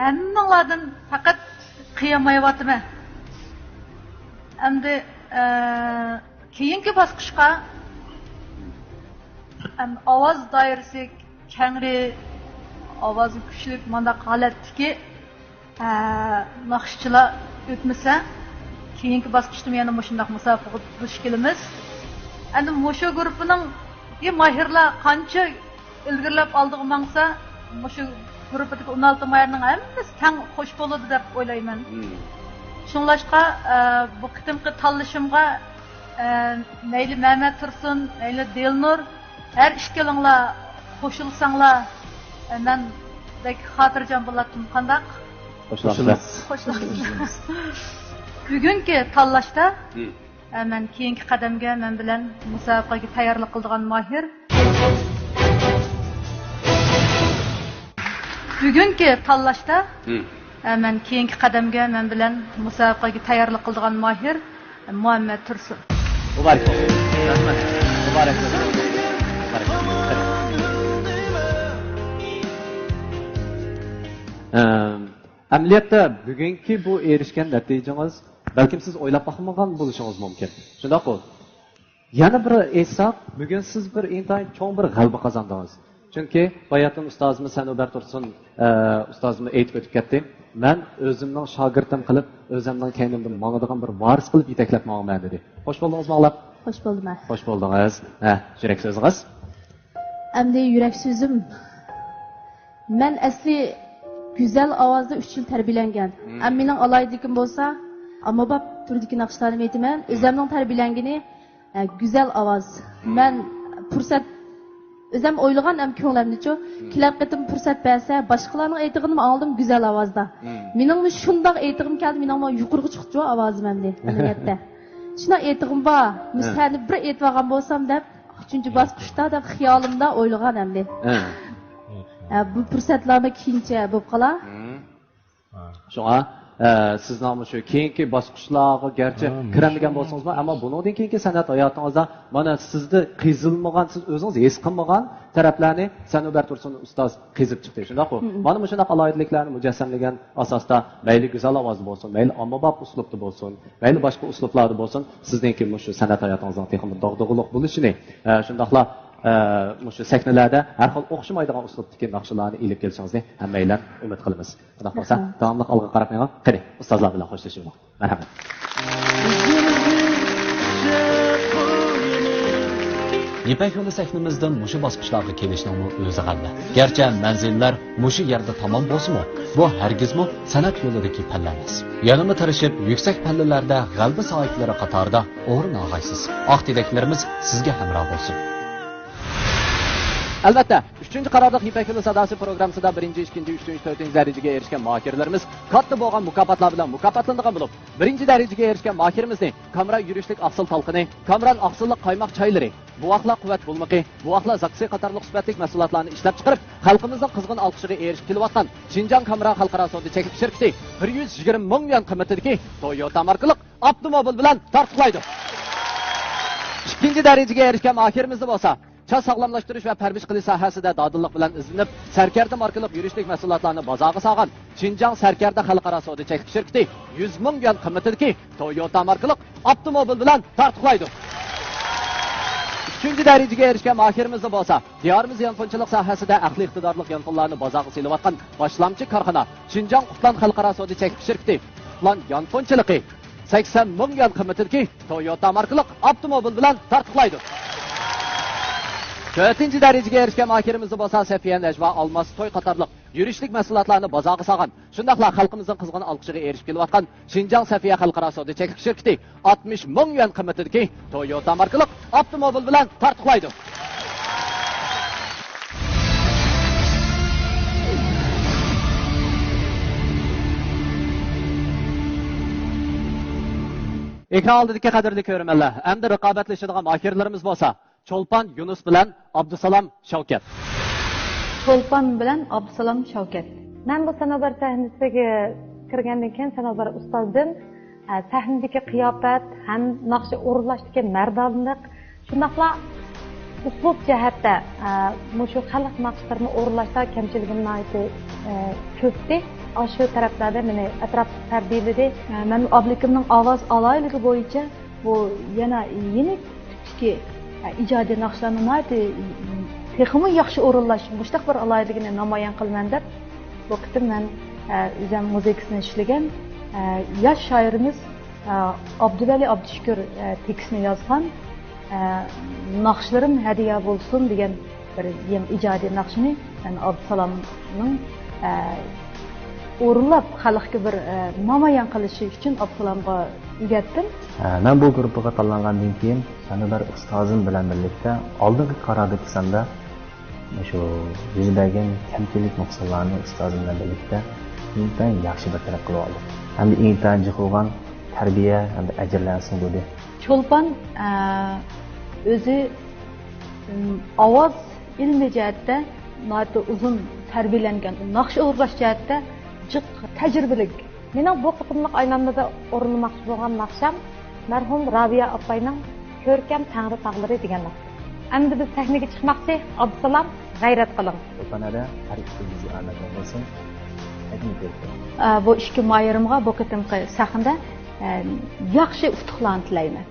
ھەممىڭلاردىن پەقەت قىيالمايۋاتىمەن. ئەمدى، ئە، كېيىنكى باسقۇچقا، ئەم، ئاۋاز دائىرىسى كەڭرى، ئاۋازى كۈچلۈك مانداق ھالەتتىكى، ئە، ناخشىچىلار ئۆتمىسە، كېيىنكى باسقۇچتىمۇ يەنە مۇشۇنداق مۇسابىقىگە دۇچ كېلىمىز. ئەمدى مۇشۇ گۇرۇپپىنىڭ ماھىرلار قانچە ئىلگىرىلەپ ئالدىغا ماڭسا، مۇشۇ گۇرۇپپىدىكى ئون ئالتە ماھىرنىڭ ھەممىسى تەڭ خوش بولىدۇ دەپ ئويلايمەن. شۇڭلاشقا، ئە، بۇ قېتىمقى تاللىشىمغا، ئە، مەيلى مەمەت تۇرسۇن، مەيلى دىلنۇر، ھەر ئىككىلىڭلار قوشۇلساڭلار، ئە، مەن بەك خاتىرجەم بولاتتىم. قانداق؟ قوشۇلامسىز؟ قوشۇلامسىز. بۈگۈنكى تاللاشتا، ھە، مەن كېيىنكى قەدەمگە مەن بىلەن مۇسابىقىگە تەييارلىق قىلىدىغان ماھىر. بۈگۈنكى تاللاشتا، ھە، مەن كېيىنكى قەدەمگە مەن بىلەن مۇسابىقىگە تەييارلىق قىلىدىغان ماھىر مۇھەممەت تۇرسۇن. مۇبارەك بولسۇن. رەھمەت. مۇبارەك بولسۇن. مۇبارەك. ئەم، ئەمەلىيەتتە بۈگۈنكى بۇ ئېرىشكەن نەتىجىڭىز بەلكىم سىز ئويلاپ باقمىغان بولۇشىڭىز مۇمكىن. شۇنداققۇ؟ يەنە بىر ئېيتساق، بۈگۈن سىز بىر ئىنتايىن چوڭ بىر غەلىبە قازاندىڭىز. چۈنكى باياتىن ئۇستازىمىز سەنۇبەر تۇرسۇن، ئە، ئۇستازىمىز ئېيتىپ ئۆتۈپ كەتتى. مەن ئۆزۈمنىڭ شاگىرتىم قىلىپ، ئۆزۈمنىڭ كەينىمدىن ماڭىدىغان بىر ۋارىس قىلىپ يېتەكلەپ ماڭىمەن دېدى. خوش بولدىڭىزمۇ ئاڭلاپ؟ خوش بولدۇم، ھە. خوش بولدىڭىز. ھە، يۈرەك سۆزىڭىز؟ ئەمدى يۈرەك سۆزۈم. مەن ئەسلى گۈزەل ئاۋازدا ئۈچ يىل تەربىيەلەنگەن. مم. ئەمما مېنىڭ ئالاھىدىلىكىم بولسا، ئاممىباب تۈردىكى ناخشىلارنى ئېيتىمەن. ئۆزۈمنىڭ تەربىيەلەنگىنى، ئە، گۈزەل ئاۋاز. مم. مەن پۇرسەت، ئۆزۈم ئويلىغان ئەم كۆڭلۈمدىچۇ، مم. كېلەر قېتىم پۇرسەت بەرسە، باشقىلارنىڭ ئېيتىغىنىمۇ ئاڭلىدىم گۈزەل ئاۋازدا. مم. مېنىڭمۇ شۇنداق ئېيتىغىم كەلدى، مېنىڭمۇ يۇقىرىغا چىقتىچۇ ئاۋازىم ئەمدى، ئەمەلىيەتتە. شۇنداق ئېيتىغىم بار، مۇشۇ ھە. سەھنىدە بىر ئېيتىۋالغان بولسام دەپ، ئۈچىنچى باسقۇچتا دەپ خىيالىمدا ئويلىغان ئەمدى. ھە. ئە، بۇ پۇرسەتلەرمۇ كېيىنچە بولۇپ قالا. مم. شۇڭا، ئە، سىزنىڭ مۇشۇ كېيىنكى باسقۇچلارغا گەرچە ھە، كىرەلمىگەن مۇشۇ. بولسىڭىزمۇ، ئەمما بۇنىڭدىن كېيىنكى سەنئەت ھاياتىڭىزدا مانا سىزدە قېزىلمىغان، سىز ئۆزىڭىز ھېس قىلمىغان تەرەپلەرنى سەنۇبەر تۇرسۇن ئۇستاز قېزىپ چىقتى. شۇنداققۇ؟ مم. مانا مۇشۇنداق ئالاھىدىلىكلەرنى مۇجەسسەملىگەن ئاساستا مەيلى گۈزەل ئاۋازدا بولسۇن، مەيلى ئاممىباب ئۇسلۇبتا بولسۇن، مەيلى باشقا ئۇسلۇبلاردا بولسۇن، سىزنىڭكى مۇشۇ سەنئەت ھاياتىڭىزنىڭ تېخىمۇ داغدۇغىلىق بولۇشىنى، ئە، شۇنداقلا، ئە، مۇشۇ سەھنىلەردە ھەر خىل ئوخشىمايدىغان ئۇسلۇبتىكى ناخشىلارنى ئېلىپ كېلىشىڭىزنى ھەممەيلەن ئۈمىد قىلىمىز. شۇنداق بولسا، رەھمەت. داۋاملىق ئالغا قاراپ مېڭىڭ. قېنى، ئۇستازلار بىلەن خوشلىشىۋېلىڭ. مەرھەمەت. يىپەك يولى سەھنىمىزدىن مۇشۇ باسقۇچلارغا كېلىشنىڭمۇ ئۆزى غەلىبە. گەرچە مەنزىللەر مۇشۇ يەردە تامام بولسىمۇ، بۇ ھەرگىزمۇ سەنئەت يولىدىكى پەللە ئەمەس. يەنىمۇ تىرىشىپ، يۈكسەك پەللىلەردە غەلىبە ساھىبلىرى قاتارىدا ئورۇن ئالغايسىز. ئاق تىلەكلىرىمىز سىزگە ھەمراھ بولسۇن. ئەلۋەتتە، ئۈچىنچى قارارلىق يىپەك يولى ساداسى پروگراممىسىدا بىرىنچى، ئىككىنچى، ئۈچىنچى، تۆتىنچى دەرىجىگە ئېرىشكەن ماھىرلىرىمىز كاتتا بولغان مۇكاپاتلار بىلەن مۇكاپاتلىنىدىغان بولۇپ، بىرىنچى دەرىجىگە ئېرىشكەن ماھىرىمىزنى كامران يۈرۈشلۈك ئاقسىل تالقىنى، كامران ئاقسىللىق قايماق چايلىرى، بوۋاقلار قۇۋۋەت بولمىقى، بوۋاقلار زاكىسى قاتارلىق سۈپەتلىك مەھسۇلاتلارنى ئىشلەپچىقىرىپ، خەلقىمىزنىڭ قىزغىن ئالقىشىغا ئېرىشىپ كېلىۋاتقان شىنجاڭ كامران خەلقئارا سودا چەكلىك شىركىتى بىر يۈز يىگىرمە مىڭ يۈەن قىممىتىدىكى تويوتا ماركىلىق ئاپتوموبىل بىلەن تارتۇقلايدۇ. ئىككىنچى دەرىجىگە ئېرىشكەن ماھىرىمىزنى بولسا چاچ ساغلاملاشتۇرۇش ۋە پەرۋىش قىلىش ساھەسىدە دادىللىق بىلەن ئىزدىنىپ، سەركەردە ماركىلىق يۈرۈشلۈك مەھسۇلاتلارنى بازارغا سالغان شىنجاڭ سەركەردە خەلقئارا سودا چەكلىك شىركىتى يۈز مىڭ يۈەن قىممىتىدىكى تويوتا ماركىلىق ئاپتوموبىل بىلەن تارتۇقلايدۇ. ئۈچىنچى دەرىجىگە ئېرىشكەن ماھىرىمىزدا بولسا، دىيارىمىز يانفونچىلىق ساھەسىدە ئەقلىي ئىقتىدارلىق يانفونلارنى بازارغا سېلىۋاتقان باشلامچى كارخانا، شىنجاڭ قۇتلان خەلقئارا سودا چەكلىك شىركىتى، قۇتلان يانفونچىلىقى، سەكسەن مىڭ يۈەن قىممىتىدىكى تويوتا ماركىلىق ئاپتوموبىل بىلەن تارتۇقلايدۇ. تۆتىنچى دەرىجىگە ئېرىشكەن ماھىرىمىزدا بولسا، سەفىيە، نەجۋا، ئالماس، توي قاتارلىق يۈرۈشلۈك مەھسۇلاتلارنى بازارغا سالغان، شۇنداقلا خەلقىمىزنىڭ قىزغىن ئالقىشىغا ئېرىشىپ كېلىۋاتقان شىنجاڭ سەفىيە خەلقئارا سودا چەكلىك شىركىتى ئاتمىش مىڭ يۈەن قىممىتىدىكى تويوتا ماركىلىق ئاپتوموبىل بىلەن تارتۇقلايدۇ. ئېكران ئالدىدىكى قەدىرلىك كۆرۈرمەنلەر، ئەمدى رىقابەتلىشىدىغان ماھىرلىرىمىز بولسا، چولپان يۇنۇس بىلەن ئابدۇسالام شەۋكەت. چولپان بىلەن ئابدۇسالام شەۋكەت. مەن بۇ سەنوبەر سەھنىسىگە كىرگەندىن كېيىن سەنوبەر ئۇستازدىن، ئە، سەھنىدىكى قىياپەت ھەم ناخشا ئورۇنلاشتىكى مەردانلىق، شۇنداقلا ئۇسلۇب جەھەتتە، ئە، مۇشۇ خەلق ناخشىلىرىنى ئورۇنلاشتا كەمچىلىكىم ناھايىتى، ئە، كۆپتى. ئاشۇ تەرەپلەردە مېنى ئەتراپ تەربىيەلىدى. ئە، مەن ئابلىكىمنىڭ ئاۋاز ئالاھىدىلىكى بويىچە بۇ يەنە يېنىكتىكى، ئە، ئىجادىي ناخشىلارنى ناھايىتى تېخىمۇ ياخشى ئورۇنلاش، مۇشۇنداق بىر ئالاھىدىلىكىنى نامايان قىلىمەن دەپ، بۇ قېتىم مەن، ئە، ئۆزۈم مۇزىكىسىنى ئىشلىگەن، ئە، ياش شائىرىمىز، ئە، ئابدۇۋەلى ئابدۇشۈكۈر، ئە، تېكىستنى يازغان، ئە، ناخشىلىرىم ھەدىيە بولسۇن دېگەن بىر يېڭى ئىجادىي ناخشىنى مەن ئابدۇسالامنىڭ، ئە، ئورۇنلاپ، خەلققە بىر، ئە، نامايان قىلىشى ئۈچۈن ئابدۇسالامغا ئۆگەتتىم. ئە، مەن بۇ گۇرۇپپىغا تاللانغاندىن كېيىن، سەنۇدار ئۇستازىم بىلەن بىرلىكتە ئالدىنقى قارادىكى ساندا شۇ يۈز بەرگەن كەمچىلىك نۇقسانلارنى ئۇستازىم بىلەن بىرلىكتە ئىنتايىن ياخشى بىر تەرەپ قىلىۋالدۇق. ھەمدە ئىنتايىن جىق بولغان تەربىيە ھەمدە ئەجىرلەرنى سۇندۇردى. چولپان، ئە، ئۆزى، ئىم، ئاۋاز ئىلمىي جەھەتتە ناھايىتى ئۇزۇن تەربىيەلەنگەن، ناخشا ئورۇنلاش جەھەتتە جىق تەجرىبىلىك. مېنىڭ بۇ قېتىملىق ئايلانمىدا ئورۇنلىماقچى بولغان ناخشام مەرھۇم رابىيە ئاپاينىڭ كۆركەم تەڭرى تاغلىرى دېگەن ناخشا. ئەمدى بىز سەھنىگە چىقماقچى. ئابدۇسالام، غەيرەت قىلىڭ. ئوتانەدە ھەر ئىككىمىزگە ئامەتلەر بولسۇن. سەھنىگە كۆرۈشكەن. ئە، بۇ ئىككى ماھىرىمغا بۇ قېتىمقى سەھنىدە، ئە، ياخشى ئۇتۇقلارنى تىلەيمەن.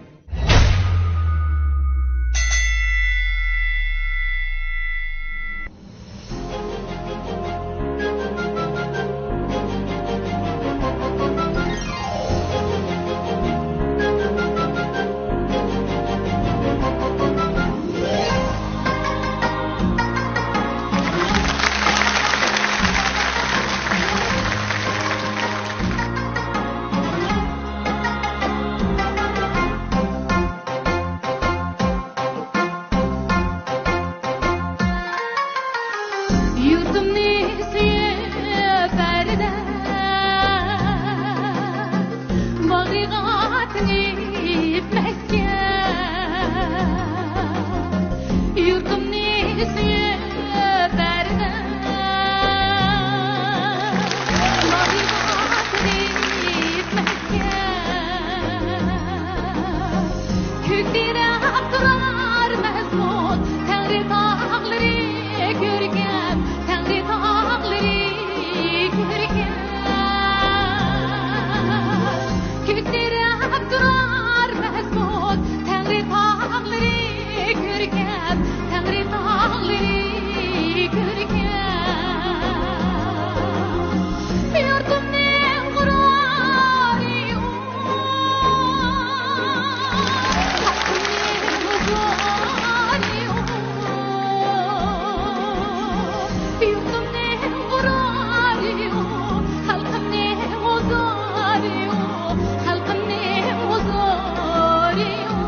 يۇرتۇمنى سۆيۈپ بەردىم، باغرىغا سىڭىپ مەسكەن. يۇرتۇمنى سۆيۈپ بەردىم، باغرىغا سىڭىپ مەسكەن. كۆكسىرەپ تۇرار مەزمۇت، تەڭرى تاغلىرى كۆركەم، تەڭرى تاغلىرى كۆركەم. كۆكسىرەپ تۇرار مەزمۇت، تەڭرى تاغلىرى كۆركەم، تەڭرى تاغلىرى كۆركەم. يۇرتۇمنىڭ غۇرۇرى ئۇ، خەلقىمنىڭ ھۇزۇرى ئۇ. يۇرتۇمنىڭ غۇرۇرى ئۇ، خەلقىمنىڭ ھۇزۇرى ئۇ، خەلقىمنىڭ ھۇزۇرى ئۇ.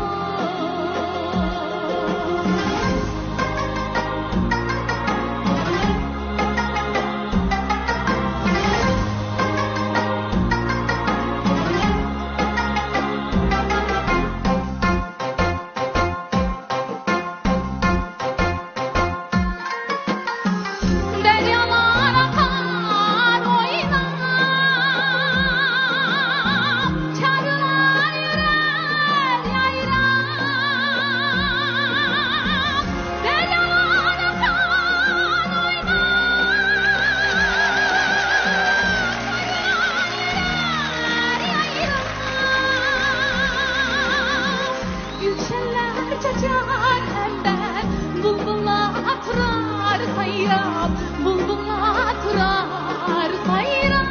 گۈلشەنلەر چاچار ئەمبەر، بۇلبۇللار تۇرار سايراپ، بۇلبۇللار تۇرار سايراپ.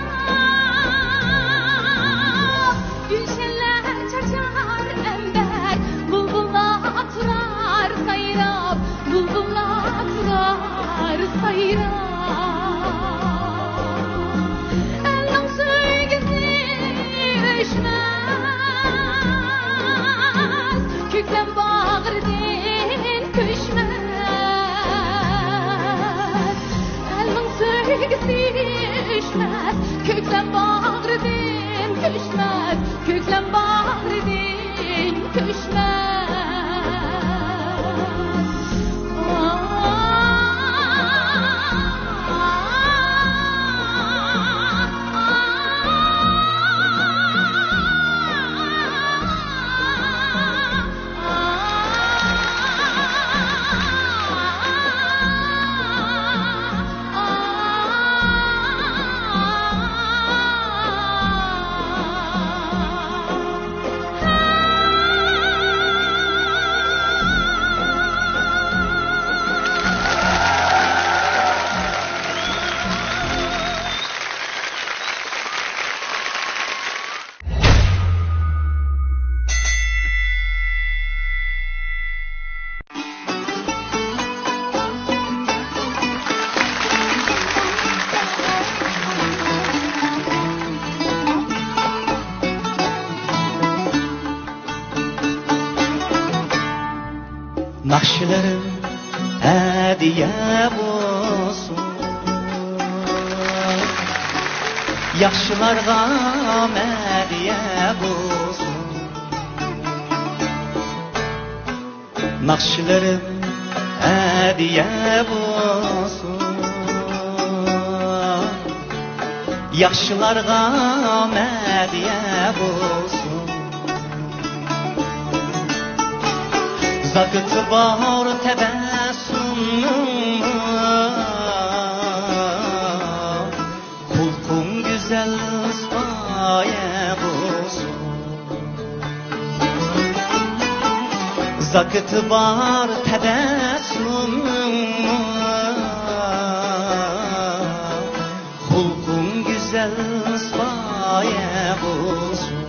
گۈلشەنلەر چاچار ئەمبەر، بۇلبۇللار تۇرار سايراپ، بۇلبۇللار تۇرار سايراپ. ئەلنىڭ سۆيگۈسى ئۆچمەس، كۆكلەم باغرىدىن كۆچمەس. ئەلنىڭ سۆيگۈسى ئۆچمەس، كۆكلەم باغرىدىن كۆچمەس، كۆكلەم باغرىدىن كۆچمەس. ناخشىلىرىم ھەدىيە بولسۇن، ياخشىلارغا ھەدىيە بولسۇن. ناخشىلىرىم ھەدىيە بولسۇن، ياخشىلارغا ھەدىيە بولسۇن. زاكىتى بار تەبەسسۇمنىڭ، خۇلقۇڭ گۈزەل سايە بولسۇن. زاكىتى بار تەبەسسۇمنىڭ، خۇلقۇڭ گۈزەل سايە بولسۇن.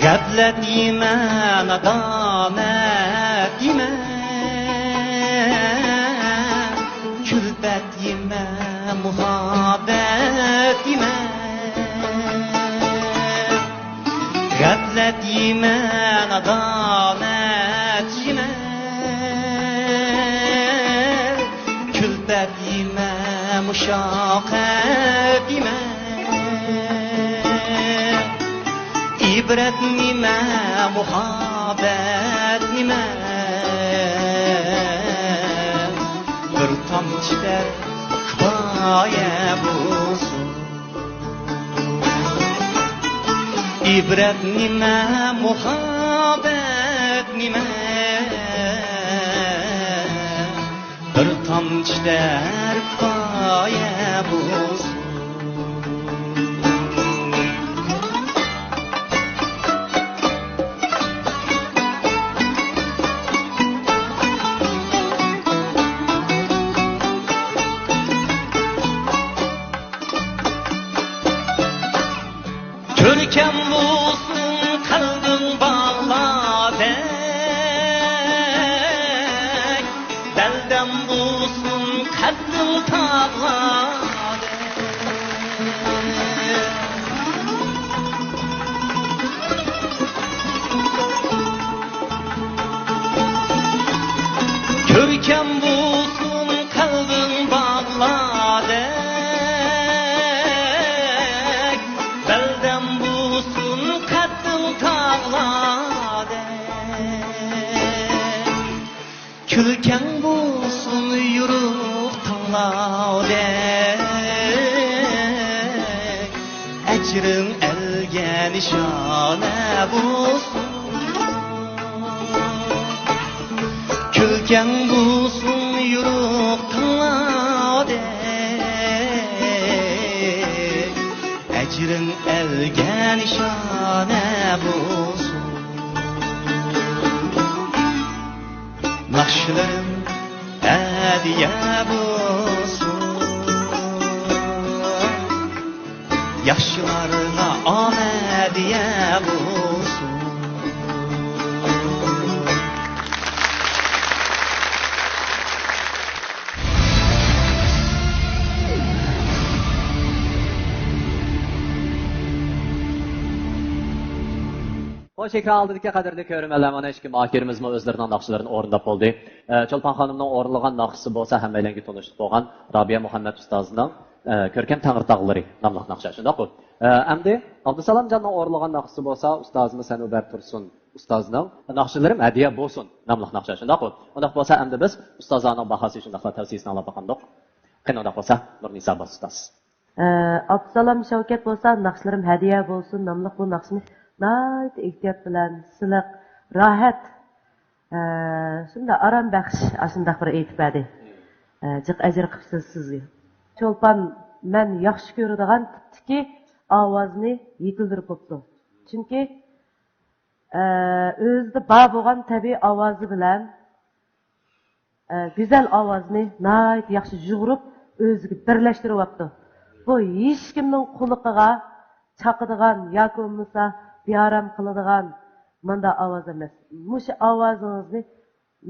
غەپلەت يېمە، نادامەت يېمە، كۈلپەت يېمە، مۇھەببەت يېمە. غەپلەت يېمە، نادامەت يېمە، كۈلپەت يېمە، مۇشەققەت يېمە. ئىبرەت نېمە، مۇھەببەت نېمە، بىر تامچە دەرد كۇپايە بولسۇن. ئىبرەت نېمە، مۇھەببەت نېمە، بىر تامچە دەرد كۇپايە بولسۇن. كۆركەم بولسۇن قەلبىڭ باغلاردەك، بەلدەم بولسۇن قەددىڭ تاغلاردەك. كۆركەم بولسۇن قەلبىڭ باغلاردەك، بەلدەم بولسۇن قەددىڭ تاغلاردەك. كۈلكەڭ بولسۇن يورۇق تاڭلاردەك، ئەجرىڭ ئەلگە نىشانە بولسۇن. كۈلكەڭ بولسۇن يورۇق تاڭلاردەك، ئەجرىڭ ئەلگە نىشانە بولسۇن. ناخشىلىرىم ھەدىيە بولسۇن، ياخشىلارغا ئامەدىيە بولسۇن. خوش، ئېكران ئالدىدىكى قەدىرلىك كۆرۈرمەنلەر، مانا ئىككى ماھىرىمىزمۇ ئۆزلىرىنىڭ ناخشىلىرىنى ئورۇنداپ بولدى. ئە، چولپان خانىمنىڭ ئورۇنلىغان ناخشىسى بولسا ھەممەيلەنگە تونۇشلۇق بولغان رابىيە مۇھەممەت ئۇستازنىڭ، ئە، كۆركەم تەڭرىتاغلىرى ناملىق ناخشا، شۇنداققۇ؟ ئە، ئەمدى ئابدۇسالامجاننىڭ ئورۇنلىغان ناخشىسى بولسا ئۇستازىمىز سەنۇبەر تۇرسۇن ئۇستازنىڭ ناخشىلىرىم ھەدىيە بولسۇن ناملىق ناخشا، شۇنداققۇ؟ ئۇنداق بولسا ئەمدى بىز ئۇستازلارنىڭ باھاسى شۇنداقلا تەۋسىيىسىنى ئاڭلاپ باقامدۇق؟ قېنى ئۇنداق بولسا نۇرنىسا باس ئۇستاز. ئە، ئابدۇسالام شەۋكەت بولسا ناخشىلىرىم ھەدىيە بولسۇن ناملىق بۇ ناخشىنى ناھايىتى ئېھتىيات بىلەن، سىلىق، راھەت، ئە، شۇنداق ئارام بەخش ئاشۇنداق بىر ئېيتىپ بەردى. ئە، جىق ئەجىر قىپسىز سىزگە. چولپان مەن ياخشى كۆرىدىغان تىپتىكى ئاۋازنى يېتىلدۈرۈپ بوپتۇ. چۈنكى، ئە، ئۆزىدە بار بولغان تەبىئىي ئاۋازى بىلەن ئە، گۈزەل ئاۋازنى ناھايىتى ياخشى يۇغۇرۇپ، ئۆزىگە بىرلەشتۈرۈۋاپتۇ. بۇ ھېچكىمنىڭ قۇلىقىغا چاقىدىغان ياكى بولمىسا بىئارام قىلىدىغان، مانداق ئاۋاز ئەمەس. مۇشۇ ئاۋازىڭىزنى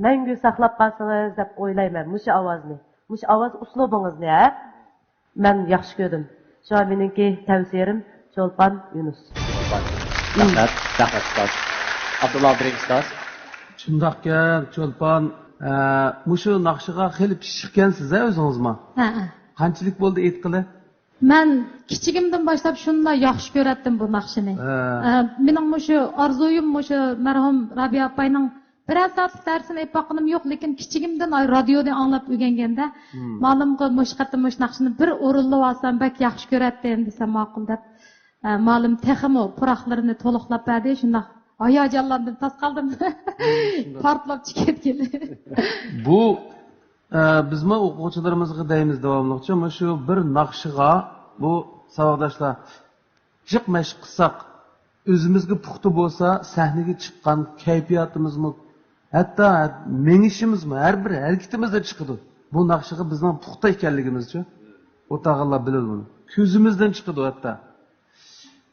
مەڭگۈ ساقلاپ قالسىڭىز دەپ ئويلايمەن، مۇشۇ ئاۋازنى. مۇشۇ ئاۋاز ئۇسلۇبىڭىزنى، ھە؟ مەن ياخشى كۆردۈم. شۇڭا مېنىڭكى تەۋسىيەم چولپان يۇنۇس. رەھمەت، رەھمەت ئۇستاز. ئابدۇللا ئابدۇرېھىم ئۇستاز. شۇنداقكەن، چولپان، ئە، مۇشۇ ناخشىغا خېلى پىششىقكەنسىز-ھە ئۆزىڭىزمۇ؟ ھەئە. قانچىلىك بولدى ئېيتقىلى؟ مەن كىچىكىمدىن باشلاپ شۇنداق ياخشى كۆرەتتىم بۇ ناخشىنى. ھە. ئە، مېنىڭ مۇشۇ ئارزۇيۇم مۇشۇ مەرھۇم رابىيە ئاپاينىڭ بىرەر سائەتلىك دەرسىنى ئېلىپ باققىنىم يوق، لېكىن كىچىكىمدىن ئاي رادىيودىن ئاڭلاپ ئۆگەنگەندە، مالىمغا مۇشۇ قېتىم مۇشۇ ناخشىنى بىر ئورۇنلىۋالسام بەك ياخشى كۆرەتتىم دېسەم ماقۇل دەپ، ئە، مالىم تېخىمۇ پۇراقلىرىنى تولۇقلاپ بەردى. شۇنداق ھاياجانلاندىم، تاس قالدىم. پارتلاپ چىقىپ كەتكىلى. بۇ، ئە، بىزمۇ ئوقۇغۇچىلىرىمىزغا دەيمىز داۋاملىقچە، مۇشۇ بىر ناخشىغا بۇ ساۋاقداشلار جىق مەشىق قىلساق، ئۆزىمىزگە پۇختا بولسا، سەھنىگە چىققان كەيپىياتىمىزمۇ، ھەتتا مېڭىشىمىزمۇ، ھەر بىر ھەرىكىتىمىزدە چىقىدۇ. بۇ ناخشىغا بىزنىڭ پۇختا ئىكەنلىكىمىزچۇ؟ ئولتۇرغانلار بىلىدۇ بۇنى. كۆزىمىزدىن چىقىدۇ ھەتتا.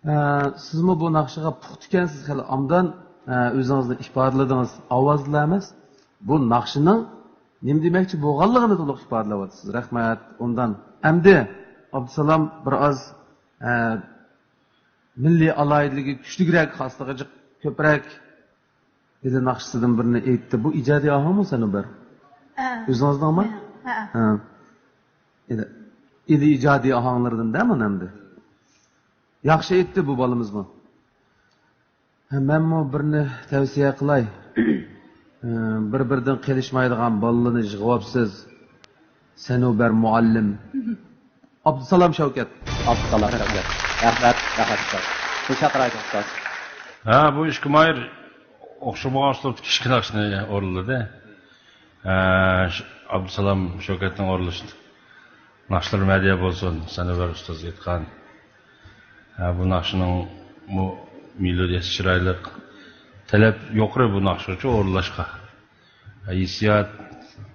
ئە، سىزمۇ بۇ ناخشىغا پۇختىكەنسىز، خېلى ئابدان، ئە، ئۆزىڭىزنى ئىپادىلىدىڭىز. ئاۋازلا ئەمەس، بۇ ناخشىنىڭ نېمە دېمەكچى بولغانلىقىنى تولۇق ئىپادىلەۋاتىسىز. رەھمەت. ئۇندان ئەمدى ئابدۇسالام بىر ئاز، ئە، مىللىي ئالاھىدىلىكى كۈچلۈكرەك، خاسلىقى جىق كۆپرەك ئىلى ناخشىسىدىن بىرنى ئېيتتى. بۇ ئىجادىي ئاھاڭمۇ، سەنۇبەر؟ ھە. ئۆزىڭىزنىڭمۇ؟ ھە. ھە. ئىلى، ئىلى ئىجادىي ئاھاڭلىرىدىن دە مانا ئەمدى. ياخشى ئېيتتى بۇ بالىمىزمۇ. ھە، مەنمۇ بىرنى تەۋسىيە قىلاي. ئە، بىر-بىرىدىن قېلىشمايدىغان بالىلارنى يىغىۋاپسىز. سەنۇبەر مۇئەللىم. ئابدۇسالام شەۋكەت. ئابدۇسالام شەۋكەت. رەھمەت، رەھمەت ئۇستاز. دىلشات رايدىن ئۇستاز. ھە، بۇ ئىككى ماھىر ئوخشىمىغان ئۇسلۇبتا كىچىك ناخشىنى ئورۇنلىدى. ھە، ش-، ئابدۇسالام شەۋكەتنىڭ ئورۇنلىشى ناخشىلىرىمۇ ھەدىيە بولسۇن، سەنۇبەر ئۇستاز ئېيتقان. ھە، بۇ ناخشىنىڭ بۇ مېلودىيەسى چىرايلىق. تەلەپ يۇقىرى بۇ ناخشىغىچە ئورۇنلاشقا. ھە، ھېسسىيات،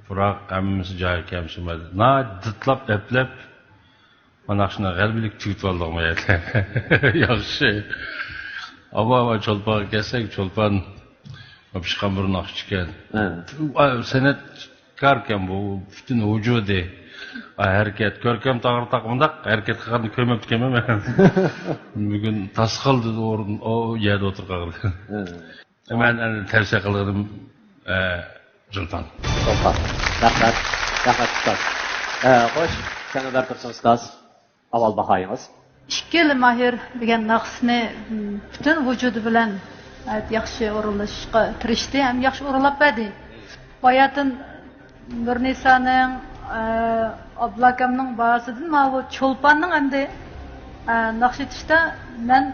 پۇراق، ھەممىسى جايىغا كەمشىمەيدۇ. ناھايىتى دىتلاپ، ئەپلەپ، بۇ ناخشىنى غەلىبىلىك تۈگىتىۋالدۇق مۇ يەردە. ياخشى. ئاۋۋا، ئاۋۋا، چولپانغا كەلسەك، چولپان پىشقان بىر ناخشىچىكەن. ھە. ئا، سەنئەتكاركەن بۇ، پۈتۈن ۋۇجۇدى. ئا، ھەرىكەت، كۆركەم تاڭرىتاغ مۇنداق ھەرىكەت قىلغاننى كۆرمەپتىكەنمەن مەن. بۈگۈن تاس قالدى ئورۇن، ئۇ يەردە ئولتۇرۇپ قالدى. ھە. مەن ئەنە تەۋسىيە قىلغىنىم، ئە، چولپان. چولپان. رەھمەت. رەھمەت ئۇستاز. ئە، خوش، سەنۇبەر تۇرسۇن ئۇستاز. ئاۋۋال باھايىڭىز. ئىككىلا ماھىر دېگەن ناخشىسىنى پۈتۈن ۋۇجۇدى بىلەن ياخشى ئورۇنلىشىشقا تىرىشتى ھەم ياخشى ئورۇنلاپ بەردى. باياتىن نۇرنىسانىڭ، ئە، ئابدۇللا ئاكامنىڭ باھاسىدىن ماۋۇ چولپاننىڭ ئەمدى، ئە، ناخشا ئېيتىشتا مەن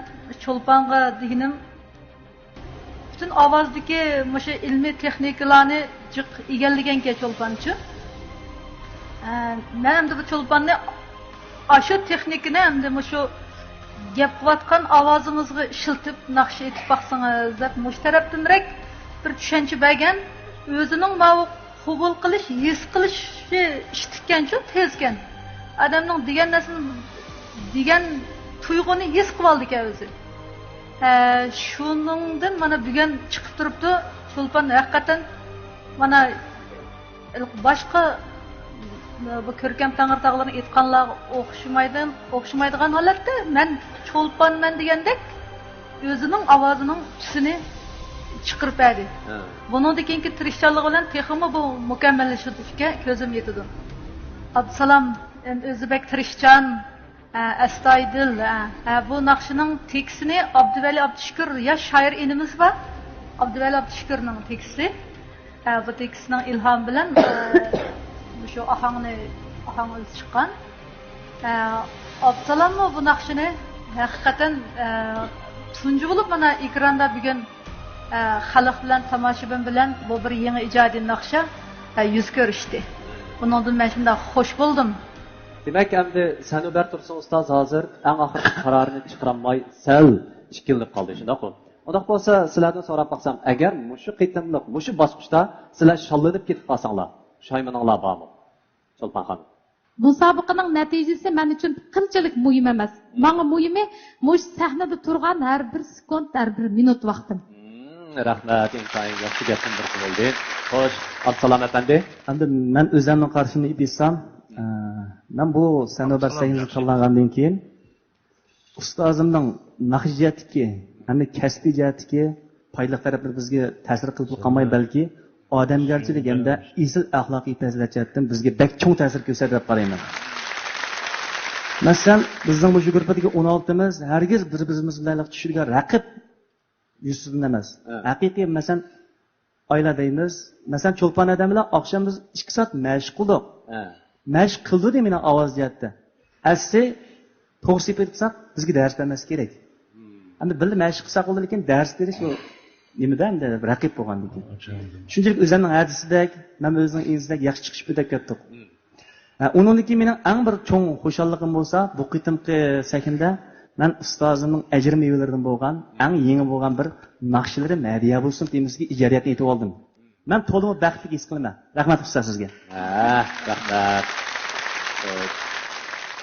چولپانغا دېگىنىم، پۈتۈن ئاۋازدىكى مۇشۇ ئىلمىي تېخنىكىلارنى جىق ئىگىلىگەنكەن چولپانچۇ. ئە، مەن ئەمدى بۇ چولپاننى ئاشۇ تېخنىكىنى ئەمدى مۇشۇ گەپ قىلىۋاتقان ئاۋازىڭىزغا ئىشلىتىپ ناخشا ئېيتىپ باقسىڭىز دەپ مۇشۇ تەرەپتىنرەك بىر چۈشەنچە بەرگەن. ئۆزىنىڭ ماۋۇ قوبۇل قىلىش، ھېس قىلىشى ئىتتىككەنچۇ، تېزكەن. ئادەمنىڭ دېگەن نەرسىنى دېگەن تۇيغۇنى ھېس قىلىۋالىدىكەن ئۆزى. ھە، شۇنىڭدىن مانا بۈگۈن چىقىپ تۇرۇپتۇ. چولپان ھەقىقەتەن مانا باشقا بۇ كۆركەم تەڭرىتاغلارنىڭ ئېيتقانلارغا ئوخشىمايدىغان، ئوخشىمايدىغان ھالەتتە مەن چولپانمەن دېگەندەك ئۆزىنىڭ ئاۋازىنىڭ تۈسىنى چىقىرىپ بەردى. بۇنىڭدىن كېيىنكى تىرىشچانلىقى بىلەن تېخىمۇ بۇ مۇكەممەللىشىدىكەن، كۆزۈم يېتىدۇ. ئابدۇسالام ئۆزى بەك تىرىشچان، ئە، ئەستايىدىل، ئە، ئە، بۇ ناخشىنىڭ تېكىستىنى ئابدۇۋەلى ئابدۇشۈكۈر، ياش شائىر ئىنىمىز بار، ئابدۇۋەلى ئابدۇشۈكۈرنىڭ تېكىستى. ئە، بۇ تېكىستنىڭ ئىلھامى بىلەن، ئە، مۇشۇ ئاھاڭنى، ئاھاڭ ئۆزى چىققان. ئە، ئابدۇسالاممۇ بۇ ناخشىنى ھەقىقەتەن، ئە، تۇنجى بولۇپ مانا ئېكراندا بۈگۈن، ئە، خەلق بىلەن، تاماشىبىن بىلەن بۇ بىر يېڭى ئىجادىي ناخشا، ئە، يۈز كۆرۈشتى. بۇنىڭدىن مەن شۇنداق خوش بولدۇم. دېمەك، ئەمدى سەنۇبەر تۇرسۇن ئۇستاز ھازىر ئەڭ ئاخىرقى قارارىنى چىقىرالماي سەل ئىككىلىنىپ قالدى، شۇنداققۇ؟ ئۇنداق بولسا، سىلەردىن سوراپ باقسام، ئەگەر مۇشۇ قېتىملىق، مۇشۇ باسقۇچتا سىلەر شاللىنىپ كېتىپ قالساڭلار، پۇشايمىنىڭلار بارمۇ؟ چولپان خانىم. مۇسابىقىنىڭ نەتىجىسى مەن ئۈچۈن قىلچىلىك مۇھىم ئەمەس. ماڭا مۇھىمى مۇشۇ سەھنىدە تۇرغان ھەر بىر سېكۇنت، ھەر بىر مىنۇت ۋاقتىم. رەھمەت، ئىنتايىن ياخشى گەپ قىلدى. خوش، ئابدۇسالام ئەپەندى. ئەمدى مەن ئۆزۈمنىڭ قارىشىمنى ئېيتىپ ئېيتسام، ئە، مەن بۇ سەنۇبەت سەھنىسىگە تاللانغاندىن كېيىن، ئۇستازىمنىڭ ناخشا جەھەتتىكى ھەمدە كەسپىي جەھەتتىكى پايدىلىق تەرەپلىرى بىزگە تەسىر قىلىپ قالماي، بەلكى ئادەمگەرچىلىك ھەمدە ئېسىل ئەخلاقىي پەزىلەت جەھەتتىن بىزگە بەك چوڭ تەسىر كۆرسەتتى دەپ قارايمەن. مەسىلەن، بىزنىڭ مۇشۇ گۇرۇپپىدىكى ئون ئالتىمىز ھەرگىز بىر-بىرىمىز بىلەن چۈشىدىغان رەقىب يۈزىسىدىن ئەمەس. ھە. ھەقىقىي، مەسىلەن، ئايلا دەيمىز. مەسىلەن، چولپان ئادەم بىلەن ئاخشام بىز ئىككى سائەت مەشىق قىلدۇق. ھە. مەشىق قىلدۇردى مېنىڭ ئاۋاز جەھەتتە. ئەسلى، توغرىسى ئېيتساق، بىزگە دەرس بەرمەس كېرەك. مم. ئەمدى بىللە مەشىق قىلساق بولىدۇ، لېكىن دەرس بېرىش ئۇ نېمىدە ئەمدى رەقىب بولغاندىن كېيىن. شۇنچىلىك ئۆزۈمنىڭ ھەدىسىدەك، مەن ئۆزىنىڭ ئىنىسىدەك ياخشى چىقىش ئۈچۈن دەپ كەتتۇق. مم. ھە، ئۇنىڭدىن كېيىن مېنىڭ ئەڭ بىر چوڭ خۇشاللىقىم بولسا، بۇ قېتىمقى سەھنىدە مەن ئۇستازىمنىڭ ئەجىر مېۋىلىرىدىن بولغان، ئەڭ يېڭى بولغان بىر ناخشىلىرىم ھەدىيە بولسۇن تېمىسىدىكى ئىجادىيەتنى ئېيتىپ ئالدىم. مەن تولىمۇ بەختلىك ھېس قىلىمەن. رەھمەت ئۇستاز سىزگە. ھە، رەھمەت. خوش.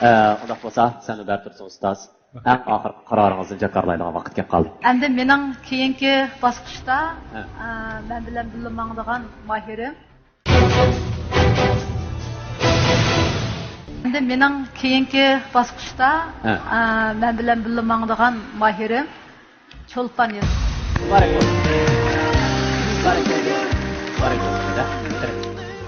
ئە، ئۇنداق بولسا، سەن بەرىپ تۇرسۇن ئۇستاز. ئەڭ ئاخىرقى قارارىڭىزنى جاكارلايدىغان ۋاقىت كەپ قالدى. ئەمدى مېنىڭ كېيىنكى باسقۇچتا، ھە. ئە، مەن بىلەن بىللە ماڭىدىغان ماھىرىم. ئەمدى مېنىڭ كېيىنكى باسقۇچتا، ھە. ئە، مەن بىلەن بىللە ماڭىدىغان ماھىرىم چولپان يىلدىز. بارىكاللا. بارىكاللا. بارىكاللا.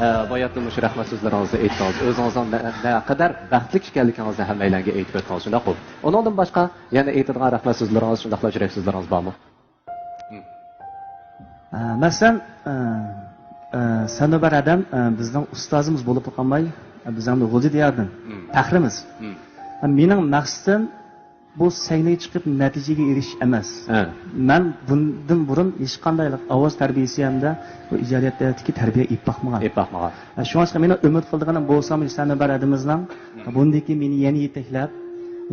ئە، باياتىن مۇشۇ رەھمەت سۆزلىرىڭىزنى ئېيتتىڭىز. ئۆزىڭىزنىڭ نە-، نەقەدەر بەختلىك ئىكەنلىكىڭىزنى ھەممەيلەنگە ئېيتىپ ئۆتتىڭىز، شۇنداققۇ؟ ئۇنىڭدىن باشقا يەنە ئېيتىدىغان رەھمەت سۆزلىرىڭىز، شۇنداقلا يۈرەك سۆزلىرىڭىز بارمۇ؟ ئە، مەسىلەن، ئە، ئە، سەنۇبەر ئادەم، ئە، بىزنىڭ ئۇستازىمىز بولۇپلا قالماي، ئە، بىزنىڭ غۇلجا دىيارىدىن پەخرىمىز. ئە، مېنىڭ مەقسىتىم بۇ سەھنىگە چىقىپ نەتىجىگە ئېرىشىش ئەمەس. ھە. مەن بۇندىن بۇرۇن ھېچقانداق ئاۋاز تەربىيەسى ھەمدە بۇ ئىجادىيەت جەھەتتىكى تەربىيە ئېلىپ باقمىغان. ئېلىپ باقمىغان. ئە، شۇڭلاشقا مېنىڭ ئۈمىد قىلىدىغىنىم بولسا، مۇشۇ سەنۇبەر ھەدىمىزنىڭ بۇندىن كېيىن مېنى يەنە يېتەكلەپ،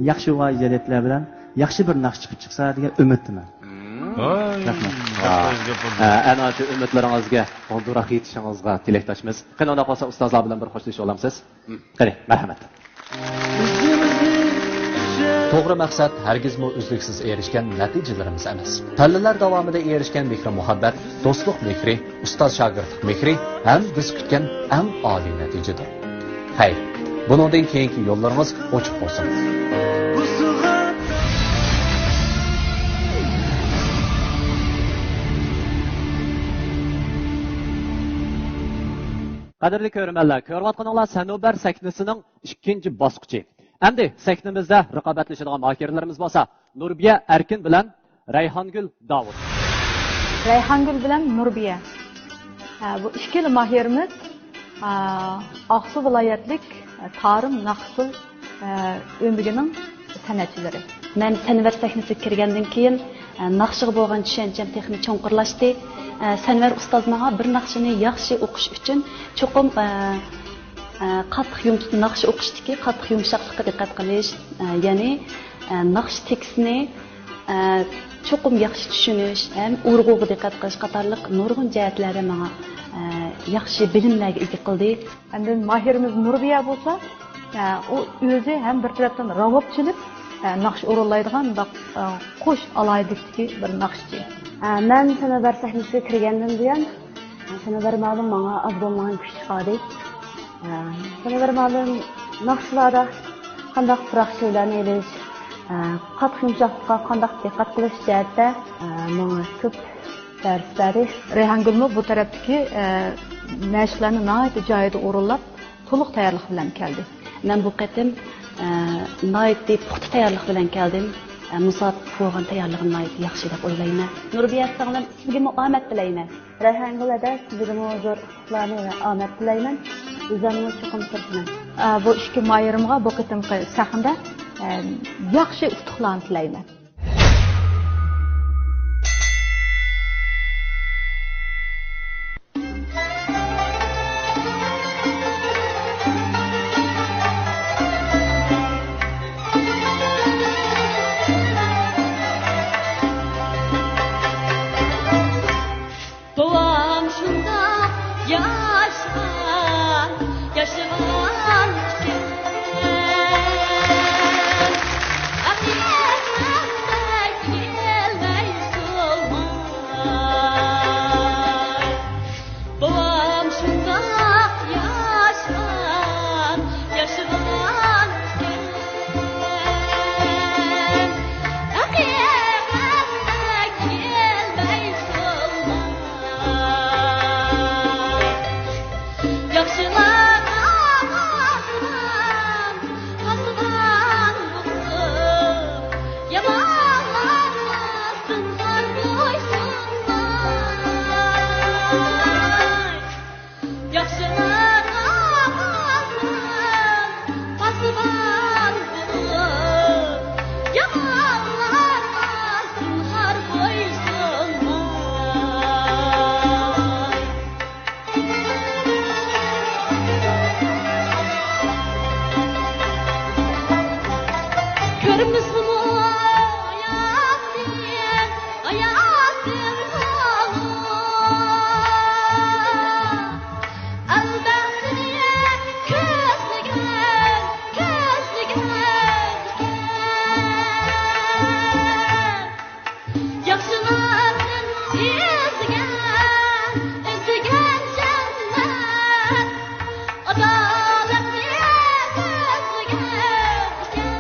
ياخشى بولغان ئىجادىيەتلەر بىلەن ياخشى بىر ناخشا چىقىپ چىقسا دېگەن ئۈمىدتىمەن. رەھمەت. ھە، ئەنە شۇ ئۈمىدلىرىڭىزگە بالدۇرراق يېتىشىڭىزغا تىلەكداشمىز. قېنى، ئۇنداق بولسا، ئۇستازلار بىلەن بىر خوشلىشىۋالامسىز؟ قېنى، مەرھەمەت. توغرا مەقسەت ھەرگىزمۇ ئۈزلۈكسىز ئېرىشكەن نەتىجىلىرىمىز ئەمەس. پەللىلەر داۋامىدا ئېرىشكەن مېھرى-مۇھەببەت، دوستلۇق مېھرى، ئۇستاز-شاگىرتلىق مېھرى ھەم بىز كۈتكەن ئەڭ ئالىي نەتىجىدۇر. خەير، بۇنىڭدىن كېيىنكى يوللىرىڭىز ئوچۇق بولسۇن. قەدىرلىك كۆرۈرمەنلەر، كۆرۈۋاتقىنىڭلار سەنۇبەر سەھنىسىنىڭ ئىككىنچى باسقۇچى. ئەمدى سەھنىمىزدە رىقابەتلىشىدىغان ماھىرلىرىمىز بولسا نۇربىيە ئەركىن بىلەن رەيھانگۈل داۋۇت. رەيھانگۈل بىلەن نۇربىيە. ھە، بۇ ئىككىلا ماھىرىمىز، ئا، ئاقسۇ ۋىلايەتلىك، ئە، تارىم ناخشىسىز، ئە، ئۆمىكىنىڭ سەنئەتچىلىرى. مەن سەنۋەر سەھنىسىگە كىرگەندىن كېيىن، ئە، ناخشىغا بولغان چۈشەنچەم تېخىمۇ چوڭقۇرلاشتى. ئە، سەنۋەر ئۇستاز ماڭا بىر ناخشىنى ياخشى ئوقۇش ئۈچۈن چوقۇم، ئە، ئە، قاتتىق يۇم-، ناخشا ئوقۇشتىكى قاتتىق يۇمشاقلىققا دىققەت قىلىش، ئە، يەنى، ئە، ناخشا تېكىستىنى، ئە، چوقۇم ياخشى چۈشىنىش ھەم ئۇرغۇغا دىققەت قىلىش قاتارلىق نۇرغۇن جەھەتلەردە ماڭا، ئە، ياخشى بىلىملەرگە ئىگە قىلدى. ئاندىن ماھىرىمىز نۇربىيە بولسا، ئە، ئۇ ئۆزى ھەم بىر تەرەپتىن راۋابچىلىك، ئە، ناخشا ئورۇنلايدىغان مۇنداق، ئە، قوش ئالاھىدىلىكتىكى بىر ناخشىچى. ئە، مەن سەنۇبەر سەھنىسىگە كىرگەندىن بۇيان، سەنۇبەر مۇئەللىم ماڭا ئاز بولمىغان كۈچ چىقاردى. ئە، سەنۇبەر مۇئەللىم ناخشىلاردا قانداق پۇراق شەيلەرنى ئېلىش، ئە، قاتتىق يۇمشاقلىققا قانداق دىققەت قىلىش جەھەتتە، ئە، ماڭا كۆپ دەرس بەردى. رەيھانگۈلمۇ بۇ تەرەپتىكى، ئە، مەشىقلەرنى ناھايىتى جايىدا ئورۇنلاپ، تولۇق تەييارلىق بىلەن كەلدى. مەن بۇ قېتىم، ئە، ناھايىتى پۇختا تەييارلىق بىلەن كەلدىم. ئە، مۇسابىقىگە بولغان تەييارلىقىم ناھايىتى ياخشى دەپ ئويلايمەن. نۇربىيە سىڭلىم، سىزگىمۇ ئامەت تىلەيمەن. رەيھانگۈل ھەدە، سىزگىمۇ زور ئۇتۇقلارنى ۋە ئامەت تىلەيمەن. ئۆزۈممۇ چوقۇم تىرىشىمەن. ئە، بۇ ئىككى ماھىرىمغا بۇ قېتىمقى سەھنىدە، ئە، ياخشى ئۇتۇقلارنى تىلەيمەن. بوۋام شۇنداق ياشىغان، ياشىغان ئىكەن. ئەقىل ياشىمىزمۇ ھاياتتىن، ھاياتتىن خالىي. ئەلبەختىنى كۆزلىگەن، كۆزلىگەن ئىكەن. ياخشىلاردىن ئىزدىگەن، ئىزدىگەن جەننەت، ئادالەتنى كۆزلىگەن ئىكەن.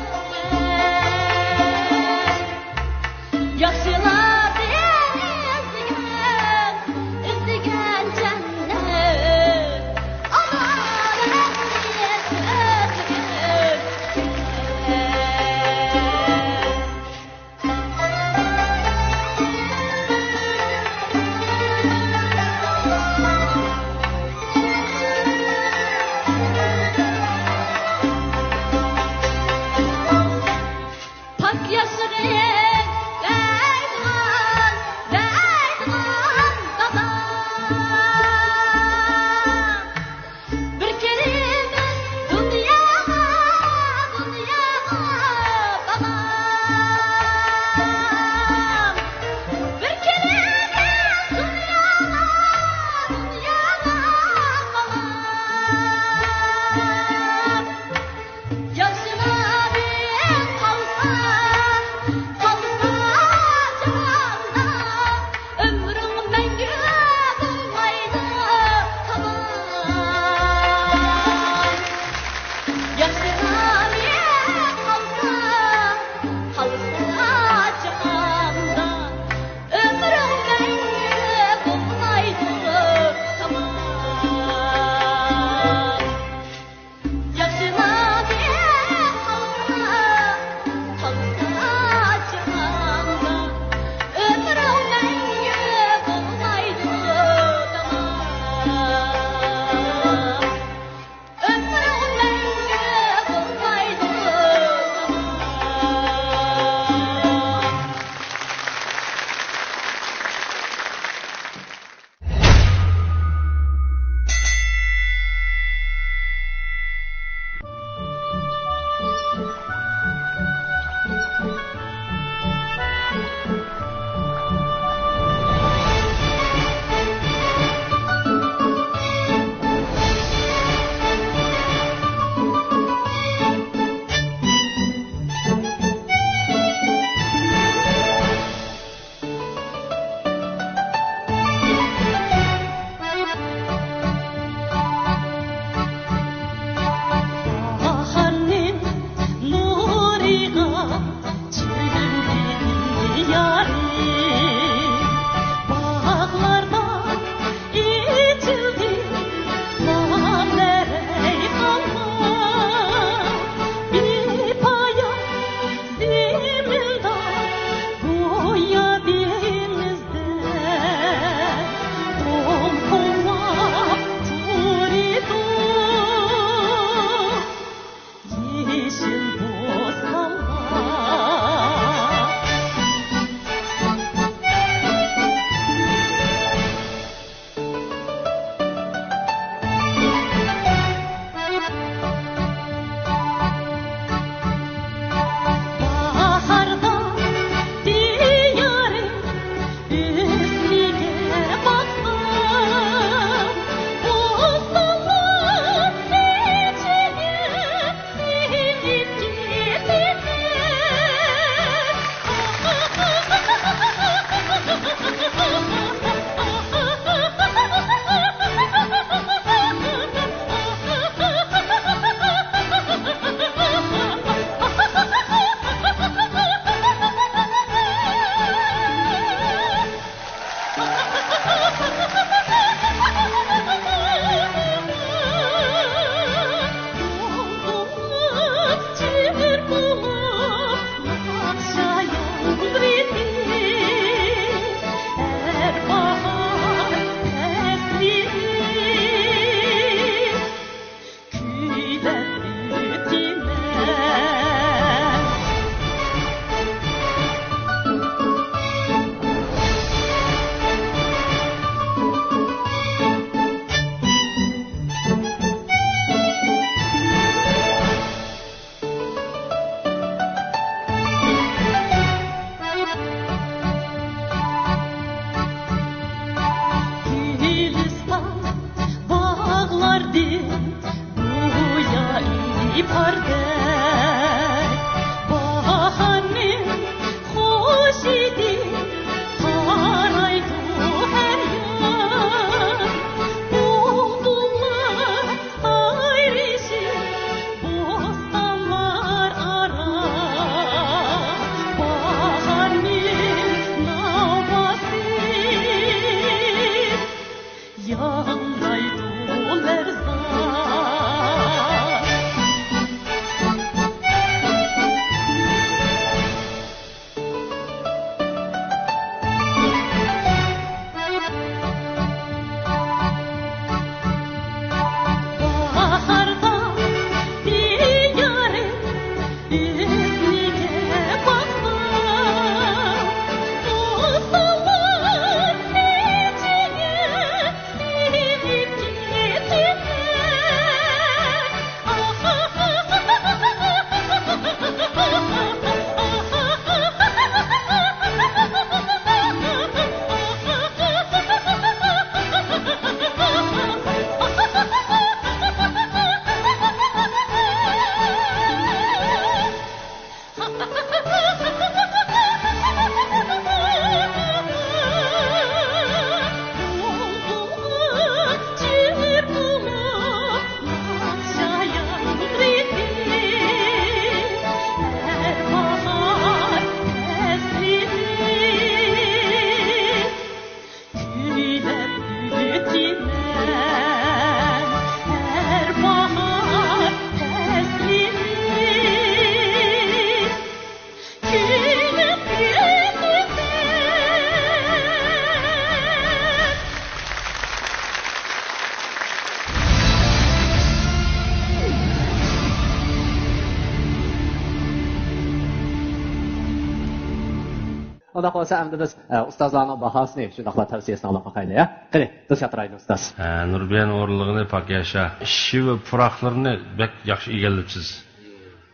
ئۇنداق بولسا ئەمدى بىز، ئە، ئۇستازلارنىڭ باھاسىنى، شۇنداقلا تەۋسىيەسىنى ئاڭلاپ باقايلى، ھە؟ قېنى، دىلشات رايدىن ئۇستاز. ھە، نۇربىيەنىڭ ئورۇنلىغىنى پاك ياشا. ئىشى ۋە پۇراقلىرىنى بەك ياخشى ئىگىلەپسىز.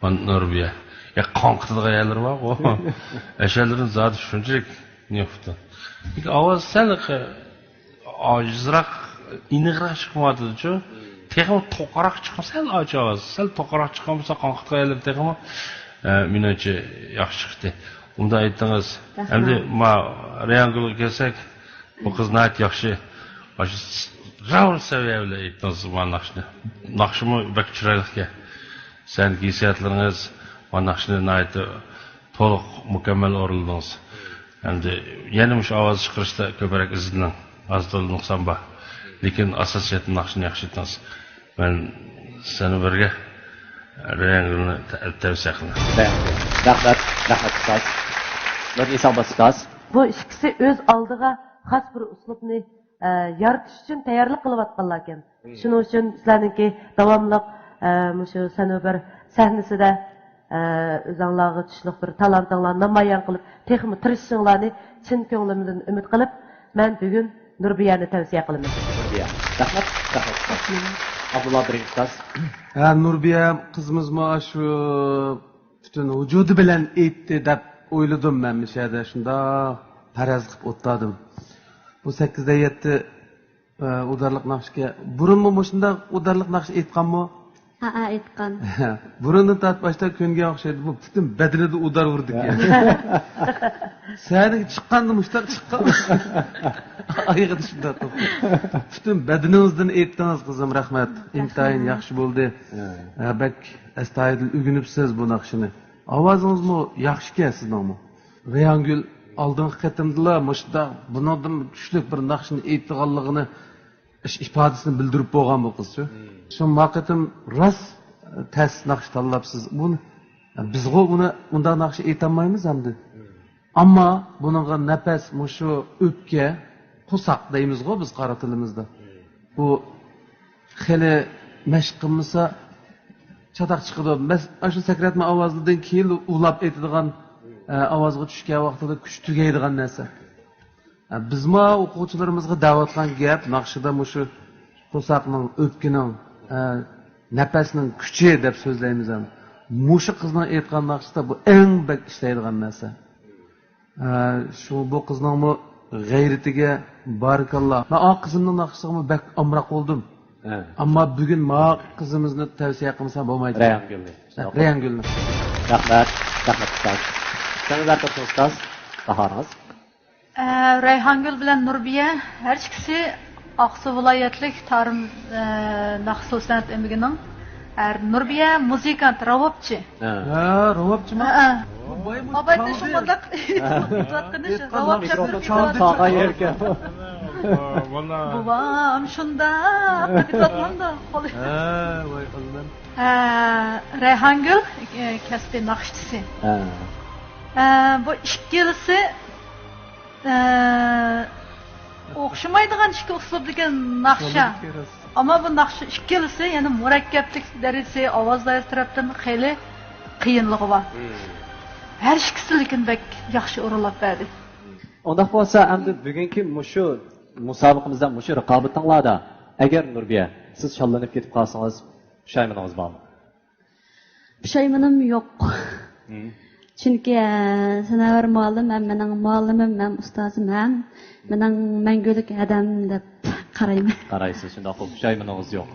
مانا نۇربىيە. يا، قاڭقىتىدىغان يەرلىرى بارغۇ. ئەشەلىرىنى زادى شۇنچىلىك نېفۇتتا. لېكىن ئاۋاز سەل، ئاجىزراق، ئېنىقراق چىقمايۋاتىدۇچۇ. تېخىمۇ توقراق چىقمىسا، سەل ئاچ ئاۋاز، سەل توقراق چىقمىسا، قاڭقىتقان يەرلىرى تېخىمۇ، ئە، مېنىڭچە ياخشى چىقتى. ئۇنداق ئېيتتىڭىز. رەھمەت. ئەمدى ما رەيھانگۈلگە كەلسەك، بۇ قىز ناھايىتى ياخشى. مانا شۇ راۋان سەۋىيە بىلەن ئېيتتىڭىز ما ناخشىنى. ناخشىمۇ بەك چىرايلىقكەن. سەن ھېسسىياتلىرىڭىز ما ناخشىنى ناھايىتى تولۇق، مۇكەممەل ئورۇنلىدىڭىز. ئەمدى يەنە مۇشۇ ئاۋاز چىقىرىشتا كۆپرەك ئىزدىنىڭ. ئازدۇر نۇقسان بار. لېكىن ئاساسىيەتتە ناخشىنى ياخشى ئېيتىڭىز. مەن سەنۇبەرگە رەيھانگۈلنى تە-، تەۋسىيە قىلىمەن. رەھمەت، رەھمەت، ئۇستاز. نۇردىن ئىسانبات ئۇستاز. بۇ ئىككىسى ئۆز ئالدىغا خاس بىر ئۇسلۇبنى، ئە، يارىتىش ئۈچۈن تەييارلىق قىلىۋاتقانلاركەن. شۇنىڭ ئۈچۈن سىلەرنىڭكى داۋاملىق، ئە، مۇشۇ سەنۇبەر سەھنىسىدە، ئە، ئۆزۈڭلارغا چۈشلۈك بىر تالانتىڭلارنى نامايان قىلىپ، تېخىمۇ تىرىشىشىڭلارنى چىن كۆڭلۈمدىن ئۈمىد قىلىپ، مەن بۈگۈن نۇربىيەنى تەۋسىيە قىلىمەن. نۇربىيە. رەھمەت. رەھمەت. ئابدۇللا بىرىنچى ئۇستاز. ھە، نۇربىيە قىزىمىزمۇ شۇ پۈتۈن ۋۇجۇدى بىلەن ئېيتتى دەپ ئويلىدىم مەن مۇشۇ يەردە. شۇنداق پەرەز قىلىپ ئولتۇردۇم. بۇ سەككىزدە يەتتە ئە، ئۇدارلىق ناخشىكەن. بۇرۇنمۇ مۇشۇنداق ئۇدارلىق ناخشا ئېيتقانمۇ؟ ھەئە، ئېيتقان. بۇرۇندىن تارتىپ باشتا كۆنگەن ئوخشايدۇ. بۇ پۈتۈن بەدىنىدە ئۇدار ئۇردىكەن. سەھنىگە چىققاندا مۇشۇنداق چىققان. ئايىغىدا شۇنداق توختاپ. پۈتۈن بەدىنىڭىزدىن ئېيتتىڭىز، قىزىم، رەھمەت. ئىنتايىن ياخشى بولدى. ھە، بەك ئەستايىدىل ئۆگىنىپسىز بۇ ناخشىنى. ئاۋازىڭىزمۇ ياخشىكەن سىزنىڭمۇ. رەيھانگۈل ئالدىنقى قېتىمدىلا مۇشۇنداق بۇنىڭدىن كۈچلۈك بىر ناخشىنى ئېيتىدىغانلىقىنى ئىش ئىپادىسىنى بىلدۈرۈپ بولغان بۇ قىزچۇ. شۇ ما قېتىم راست تەس ناخشا تاللاپسىز. بۇنى، بىزغۇ بۇنى ئۇنداق ناخشا ئېيتالمايمىز ئەمدى. ئەمما بۇنىڭغا نەپەس، مۇشۇ ئۆپكە، قورساق دەيمىزغۇ بىز قارا تىلىمىزدا. بۇ خېلى مەشىق قىلمىسا چاتاق چىقىدۇ. مەس-، ئاشۇ سەكرەتمە ئاۋازلىرىدىن كېيىن ئۇلاپ ئېيتىدىغان، ئە، ئاۋازغا چۈشكەن ۋاقتىدا كۈچ تۈگەيدىغان نەرسە. ئە، بىزمۇ ئوقۇغۇچىلىرىمىزغا دەۋاتقان گەپ، ناخشىدا مۇشۇ قورساقنىڭ، ئۆپكىنىڭ، ئە، نەپەسنىڭ كۈچى دەپ سۆزلەيمىز ھەم. مۇشۇ قىزنىڭ ئېيتقان ناخشىسىدا بۇ ئەڭ بەك ئىشلەيدىغان نەرسە. ئە، شۇ بۇ قىزنىڭمۇ غەيرىتىگە بارىكاللا. مەن ئا قىزىمنىڭ ناخشىسىغىمۇ بەك ئامراق بولدۇم. ھە. ئەمما بۈگۈن ما قىزىمىزنى تەۋسىيە قىلمىسام بولمايدۇ. رەيھانگۈلنى. ھە، رەيھانگۈلنى. رەھمەت، رەھمەت ئۇستاز. سەنۇبەر تۇرسۇن ئۇستاز، باھارىڭىز. ئە، رەيھانگۈل بىلەن نۇربىيە ھەر ئىككىسى ئاقسۇ ۋىلايەتلىك تارىم، ئە، ناخشا سەنئەت ئۆمىكىنىڭ. ئە، نۇربىيە مۇزىكانت، راۋابچى. ھە. ھە، راۋابچىما؟ ھە، ھە. بۇ بايمۇ ئاۋايتى چالدى. شۇنداق ئېيتىۋاتقىنى، راۋاب دەپ ئېيتىۋاتقان. چالغان يەركەن. ۋاللا. بوۋام شۇنداق ئېيتىۋاتقاندا. ھە، ۋاي ئاللام. ھە، رەيھانگۈل، ئە، كەسپى ناخشىچىسى. ھە. ئە، بۇ ئىككىلىسى ئە، ئوخشىمايدىغان ئىككى ئۇسلۇبتىكى ناخشا. ئەمما بۇ ناخشا ئىككىلىسى يەنە مۇرەككەپلىك دەرىجىسى، ئاۋاز دائىرىسى تەرەپتىن خېلى قىيىنلىقى بار. ھەر ئىككىسى لېكىن بەك ياخشى ئورۇنلاپ بەردى. ئۇنداق بولسا، ئەمدى بۈگۈنكى مۇشۇ مۇسابىقىمىزدە، مۇشۇ رىقابىتىڭلاردا، ئەگەر نۇربىيە، سىز شاللىنىپ كېتىپ قالسىڭىز، پۇشايمىنىڭىز بارمۇ؟ پۇشايمىنىم يوق. چۈنكى، ئە، سەنەۋەر مۇئەللىم ھەم مېنىڭ مۇئەللىمىم ھەم ئۇستازىم ھەم مېنىڭ مەڭگۈلۈك ھەدەم دەپ قارايمەن. قارايسىز، شۇنداققۇ، پۇشايمىنىڭىز يوق.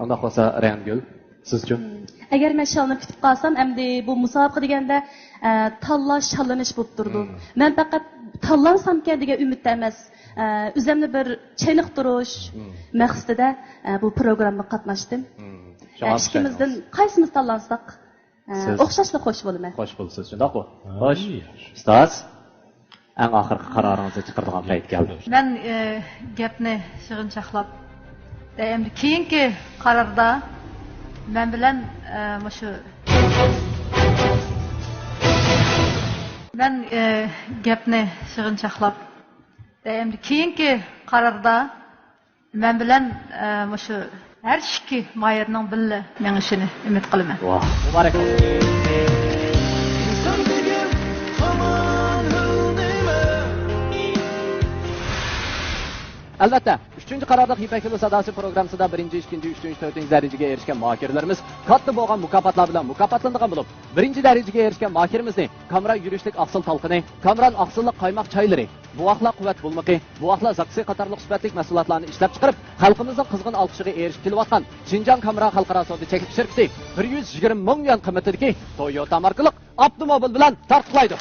ئۇنداق بولسا، رەيھانگۈل، سىزچۇ؟ ئەگەر مەن شاللىنىپ كېتىپ قالسام، ئەمدى بۇ مۇسابىقە دېگەندە، ئە، تاللاش، شاللىنىش بولۇپ تۇرىدۇ. مەن پەقەت تاللانسامكەن دېگەن ئۈمىدتە ئەمەس. ئە، ئۆزۈمنى بىر چېنىقتۇرۇش مەقسىتىدە، ئە، بۇ پروگراممىغا قاتناشتىم. ئە، ئىككىمىزدىن قايسىمىز تاللانساق، ئە، سىز ئوخشاشلا خوش بولىمەن. خوش بولىسىز، شۇنداققۇ؟ ھە، خوش. ئۇستاز، ئەڭ ئاخىرقى قارارىڭىزنى چىقىرىدىغان پەيت كەلدى. مەن، ئە، گەپنى يىغىنچاقلاپ، ئە، ئەمدى كېيىنكى قاراردا مەن بىلەن، ئە، مۇشۇ، مەن، ئە، گەپنى يىغىنچاقلاپ، ئەمدى كېيىنكى قاراردا مەن بىلەن، ئە، مۇشۇ ھەر ئىككى ماھىرنىڭ بىللە مېڭىشىنى ئۈمىد قىلىمەن. ۋاھ، مۇبارەك. ئەلۋەتتە، ئۈچىنچى قارارلىق يىپەك يولى ساداسى پروگراممىسىدا بىرىنچى، ئىككىنچى، ئۈچىنچى، تۆتىنچى دەرىجىگە ئېرىشكەن ماھىرلىرىمىز كاتتا بولغان مۇكاپاتلار بىلەن مۇكاپاتلىنىدىغان بولۇپ، بىرىنچى دەرىجىگە ئېرىشكەن ماھىرىمىزنى كامران يۈرۈشلۈك ئاقسىل تالقىنى، كامران ئاقسىللىق قايماق چايلىرى، بوۋاقلار قۇۋۋەت بۇلمىقى، بوۋاقلار زاكىسى قاتارلىق سۈپەتلىك مەھسۇلاتلارنى ئىشلەپچىقىرىپ، خەلقىمىزنىڭ قىزغىن ئالقىشىغا ئېرىشىپ كېلىۋاتقان شىنجاڭ كامران خەلقئارا سودا چەكلىك شىركىتى بىر يۈز يىگىرمە مىڭ يۈەن قىممىتىدىكى تويوتا ماركىلىق ئاپتوموبىل بىلەن تارتۇقلايدۇ.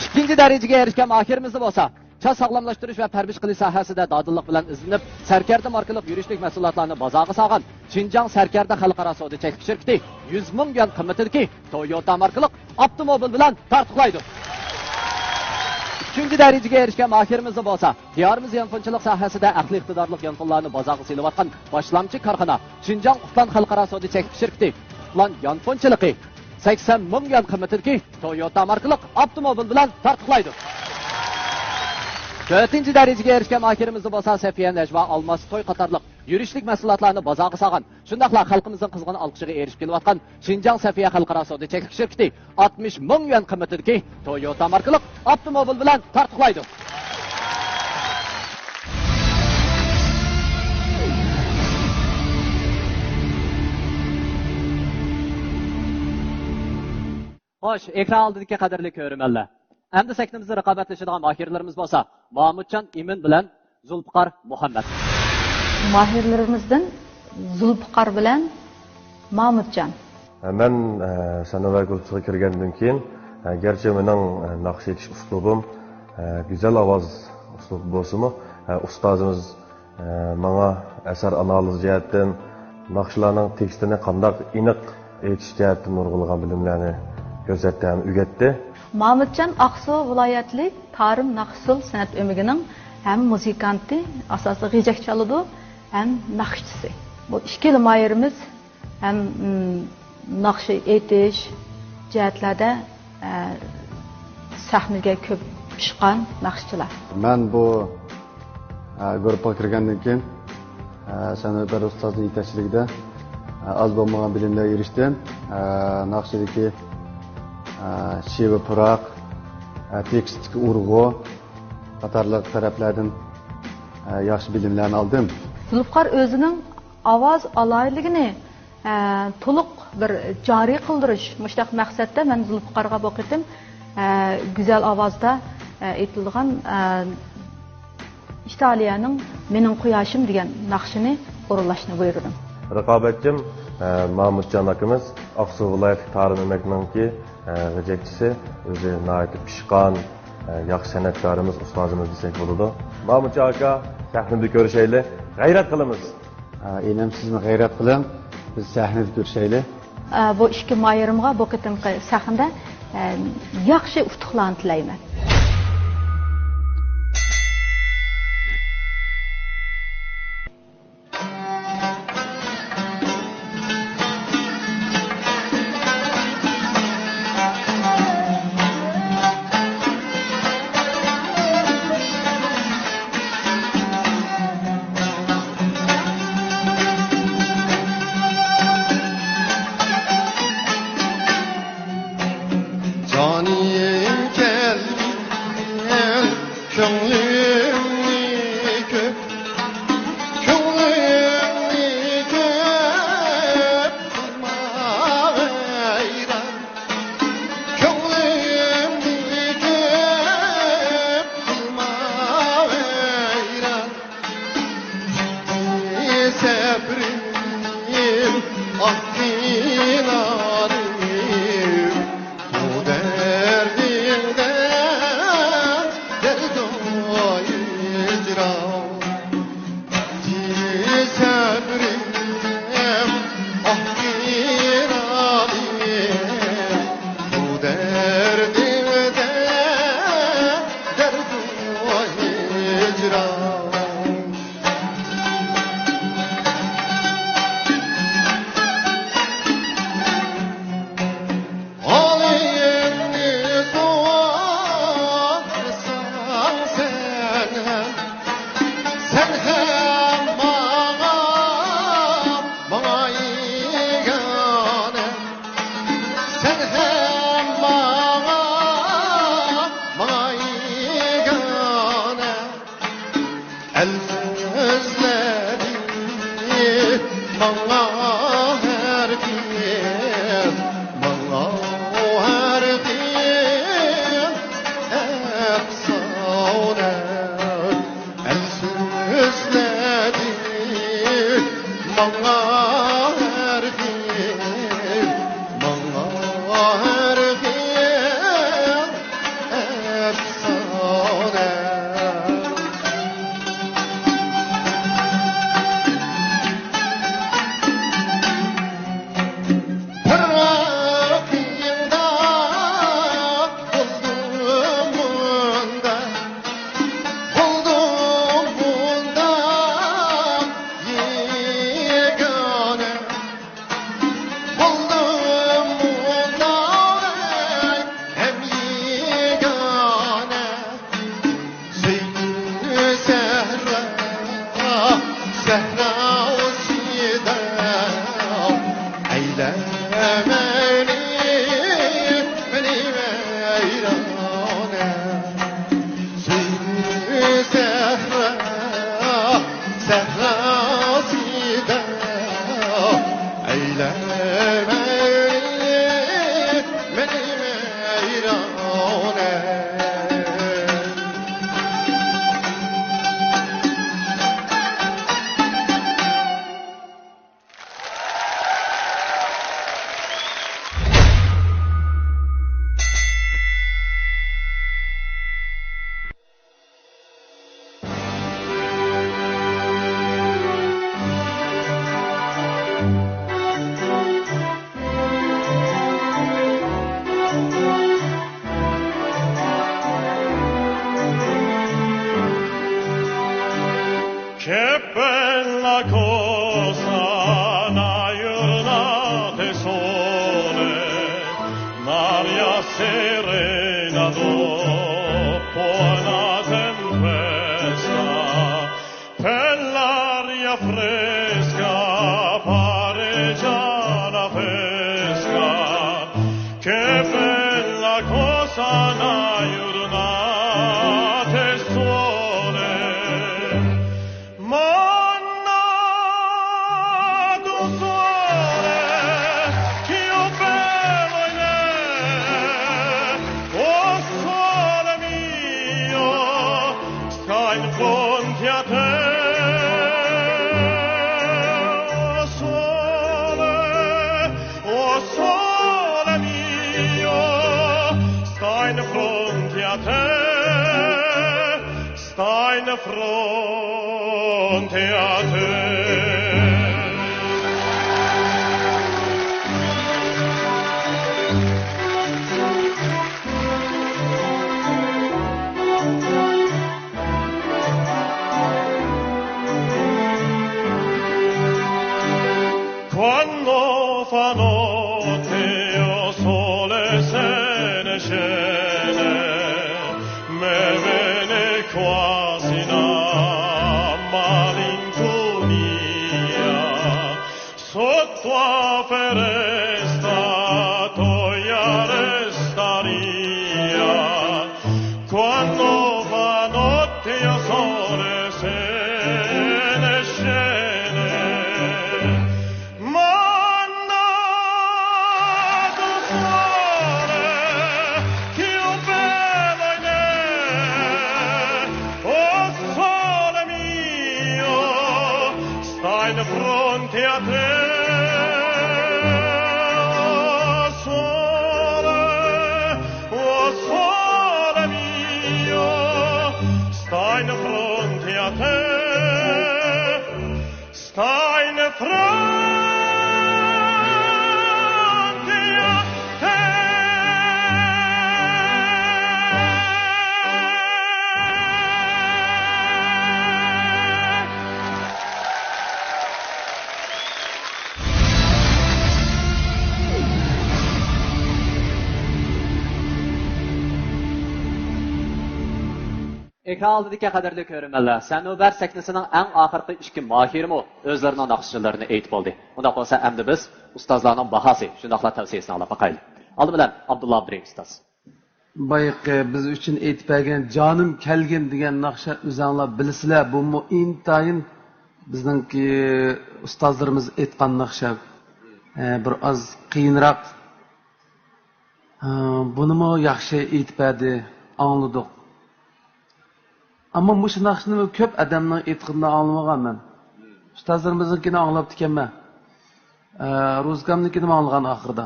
ئىككىنچى دەرىجىگە ئېرىشكەن ماھىرىمىزنى بولسا چاچ ساغلاملاشتۇرۇش ۋە پەرۋىش قىلىش ساھەسىدە دادىللىق بىلەن ئىزدىنىپ، سەركەردە ماركىلىق يۈرۈشلۈك مەھسۇلاتلارنى بازارغا سالغان شىنجاڭ سەركەردە خەلقئارا سودا چەكلىك شىركىتى يۈز مىڭ يۈەن قىممىتىدىكى تويوتا ماركىلىق ئاپتوموبىل بىلەن تارتۇقلايدۇ. ئۈچىنچى دەرىجىگە ئېرىشكەن ماھىرىمىزنى بولسا، دىيارىمىز يانفونچىلىق ساھەسىدە ئەقلىي ئىقتىدارلىق يانفونلارنى بازارغا سېلىۋاتقان باشلامچى كارخانا شىنجاڭ قۇتلان خەلقئارا سودا چەكلىك شىركىتى قۇتلان يانفونچىلىقى سەكسەن مىڭ يۈەن قىممىتىدىكى تويوتا ماركىلىق ئاپتوموبىل بىلەن تارتۇقلايدۇ. تۆتىنچى دەرىجىگە ئېرىشكەن ماھىرىمىزنى بولسا سەفىيە نەجۋا ئالماس توي قاتارلىق يۈرۈشلۈك مەھسۇلاتلارنى بازارغا سالغان، شۇنداقلا خەلقىمىزنىڭ قىزغىن ئالقىشىغا ئېرىشىپ كېلىۋاتقان شىنجاڭ سەفىيە خەلقئارا سودا چەكلىك شىركىتى ئاتمىش مىڭ يۈەن قىممىتىدىكى تويوتا ماركىلىق ئاپتوموبىل بىلەن تارتۇقلايدۇ. خوش، ئېكران ئالدىدىكى قەدىرلىك كۆرۈرمەنلەر. ئەمدى سەھنىمىزدە رىقابەتلىشىدىغان ماھىرلىرىمىز بولسا مامۇتجان ئىمىن بىلەن زۇلپىقار مۇھەممەت. ماھىرلىرىمىزدىن زۇلپىقار بىلەن مامۇتجان. مەن، ئە، سەنەۋەر گۇرۇپپىسىغا كىرگەندىن كېيىن، ئە، گەرچە مېنىڭ، ئە، ناخشا ئېيتىش ئۇسلۇبۇم، ئە، گۈزەل ئاۋاز ئۇسلۇبى بولسىمۇ، ئە، ئۇستازىمىز ئە، ماڭا ئەسەر ئانالىز جەھەتتىن، ناخشىلارنىڭ تېكىستىنى قانداق ئېنىق ئېيتىش جەھەتتىن نۇرغۇنلىغان بىلىملەرنى كۆرسەتتى ھەم ئۆگەتتى. مامۇتجان ئاقسۇ ۋىلايەتلىك تارىم ناخشا ئۇسسۇل سەنئەت ئۆمىكىنىڭ ھەم مۇزىكانتى، ئاساسلىق غېجەك چالىدۇ، ھەم ناخشىچىسى. بۇ ئىككىلا ماھىرىمىز ھەم، ئىم، ناخشا ئېيتىش جەھەتلەردە، ئە، سەھنىگە كۆپ چىققان ناخشىچىلار. مەن بۇ، ئە، گۇرۇپپىغا كىرگەندىن كېيىن، ئە، سەنئەتبەر ئۇستازنىڭ يېتەكچىلىكىدە، ئە، ئاز بولمىغان بىلىملەرگە ئېرىشتىم. ئە، ناخشىدىكى، ئە، شېۋە پۇراق، ئە، تېكىستتىكى ئۇرغۇ قاتارلىق تەرەپلەردىن، ئە، ياخشى بىلىملەرنى ئالدىم. زۇلپىقار ئۆزىنىڭ ئاۋاز ئالاھىدىلىكىنى ئە، تولۇق بىر جارى قىلدۇرۇش، مۇشۇنداق مەقسەتتە مەن زۇلپىقارغا بۇ قېتىم، ئە، گۈزەل ئاۋازدا، ئە، ئېيتىلىدىغان، ئە، ئىتالىيەنىڭ مېنىڭ قۇياشىم دېگەن ناخشىنى ئورۇنلاشنى بۇيرۇدۇم. رىقابەتچىم، ئە، مامۇتجان ئاكىمىز، ئاقسۇ ۋىلايەتلىك تارىم ئۆمەكنىڭكى، ئە، غېجەكچىسى، ئۆزى ناھايىتى پىشقان، ئە، ياخشى سەنئەتكارىمىز، ئۇستازىمىز دېسەك بولىدۇ. مامۇتجان ئاكا، سەھنىدە كۆرۈشەيلى، غەيرەت قىلىمىز. ئىنىم، سىزمۇ غەيرەت قىلىڭ، بىز سەھنىدە كۆرۈشەيلى. بۇ ئىككى ماھىرىمغا بۇ قېتىمقى سەھنىدە ياخشى ئۇتۇقلارنى تىلەيمەن. جانىم كەلگىن، كۆڭلۈمنى كۆپ، كۆڭلۈمنى كۆپ قىلما ۋەيران. كۆڭلۈمنى كۆپ قىلما ۋەيران. سەبرىم ئاقتى نارىم، بۇ دەردىڭدە دەردۇ Serenado por la tempesta, per l'aria fresca pareggia la pesca. Che bella cosa una giornata sole. Mannaggia sole, che bello è, oh sole mio, sta in fronte a te, oh sole, oh sole mio, sta in fronte a te. Sta in fronte a te. Quando fa notte, o sole, se ne scende, me viene quasi una malinconia. Sotto a finestra tua restaria, quando fa notte, o sole, se ne scende. Mannaggia sole, che bello è, oh sole mio, sta in fronte a te, oh sole, oh sole mio, sta in fronte a te, sta in fronte a te. ئېكران ئالدىدىكى قەدىرلىك كۆرۈرمەنلەر، سەنۇبەر سەھنىسىنىڭ ئەڭ ئاخىرقى ئىككى ماھىرىمۇ ئۆزلىرىنىڭ ناخشىلىرىنى ئېيتىپ بولدى. ئۇنداق بولسا ئەمدى بىز ئۇستازلارنىڭ باھاسى، شۇنداقلا تەۋسىيەسىنى ئاڭلاپ باقايلى. ئالدى بىلەن ئابدۇللا ئابدۇرېھىم ئۇستاز. بايىقى بىز ئۈچۈن ئېيتىپ بەرگەن جانىم كەلگىن دېگەن ناخشا ئۆزەڭلار بىلىسىلەر، بۇمۇ ئىنتايىن بىزنىڭكى ئۇستازلىرىمىز ئېيتقان ناخشا. ئە، بىر ئاز قىيىنراق. ئە، بۇنىمۇ ياخشى ئېيتىپ بەردى، ئاڭلىدۇق. ئەمما مۇشۇ ناخشىنى كۆپ ئادەمنىڭ ئېيتقىنىنى ئاڭلىمىغانمەن. ئۇستازلىرىمىزنىڭكىنى ئاڭلاپتىكەنمەن. ئە، روزىكامنىڭكىنىمۇ ئاڭلىغان ئاخىرىدا.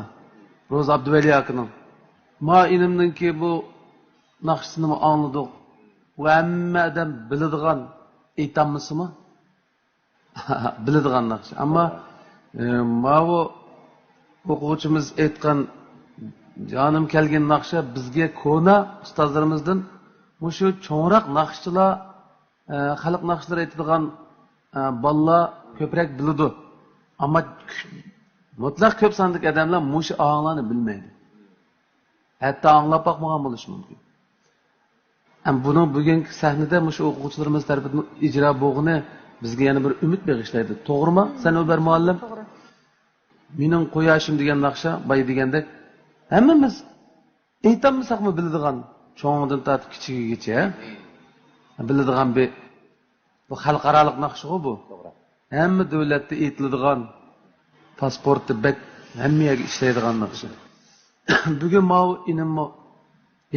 روزى ئابدۇۋەلى ئاكىنىڭ. ما ئىنىمنىڭكى بۇ ناخشىسىنىمۇ ئاڭلىدۇق. بۇ ھەممە ئادەم بىلىدىغان، ئېيتالمىسىمۇ بىلىدىغان ناخشا. ئەمما، ئە، ماۋۇ ئوقۇغۇچىمىز ئېيتقان جانىم كەلگىن ناخشا بىزگە كونا ئۇستازلىرىمىزدىن مۇشۇ چوڭراق ناخشىچىلار، ئە، خەلق ناخشىلىرى ئېيتىدىغان، ئە، بالىلار كۆپرەك بىلىدۇ. ئەمما مۇتلەق كۆپ ساندىكى ئادەملەر مۇشۇ ئاھاڭلارنى بىلمەيدۇ. ھەتتا ئاڭلاپ باقمىغان بولۇشى مۇمكىن. ھەم بۇنىڭ بۈگۈنكى سەھنىدە مۇشۇ ئوقۇغۇچىلىرىمىز تەرىپىدىن ئىجرا بولغىنى بىزگە يەنە بىر ئۈمىد بېغىشلايدۇ. توغرىمۇ، سەنۇبەر مۇئەللىم؟ توغرا. مېنىڭ قۇياشىم دېگەن ناخشا، بايا دېگەندەك، ھەممىمىز ئېيتالمىساقمۇ بىلىدىغان، چوڭىدىن تارتىپ كىچىكىگىچە بىلىدىغان بىر، بۇ خەلقئارالىق ناخشىغۇ بۇ. توغرا. ھەممە دۆلەتتە ئېيتىلىدىغان، پاسپورتتا بەك ھەممە يەرگە ئىشلەيدىغان ناخشا. بۈگۈن ماۋۇ ئىنىممۇ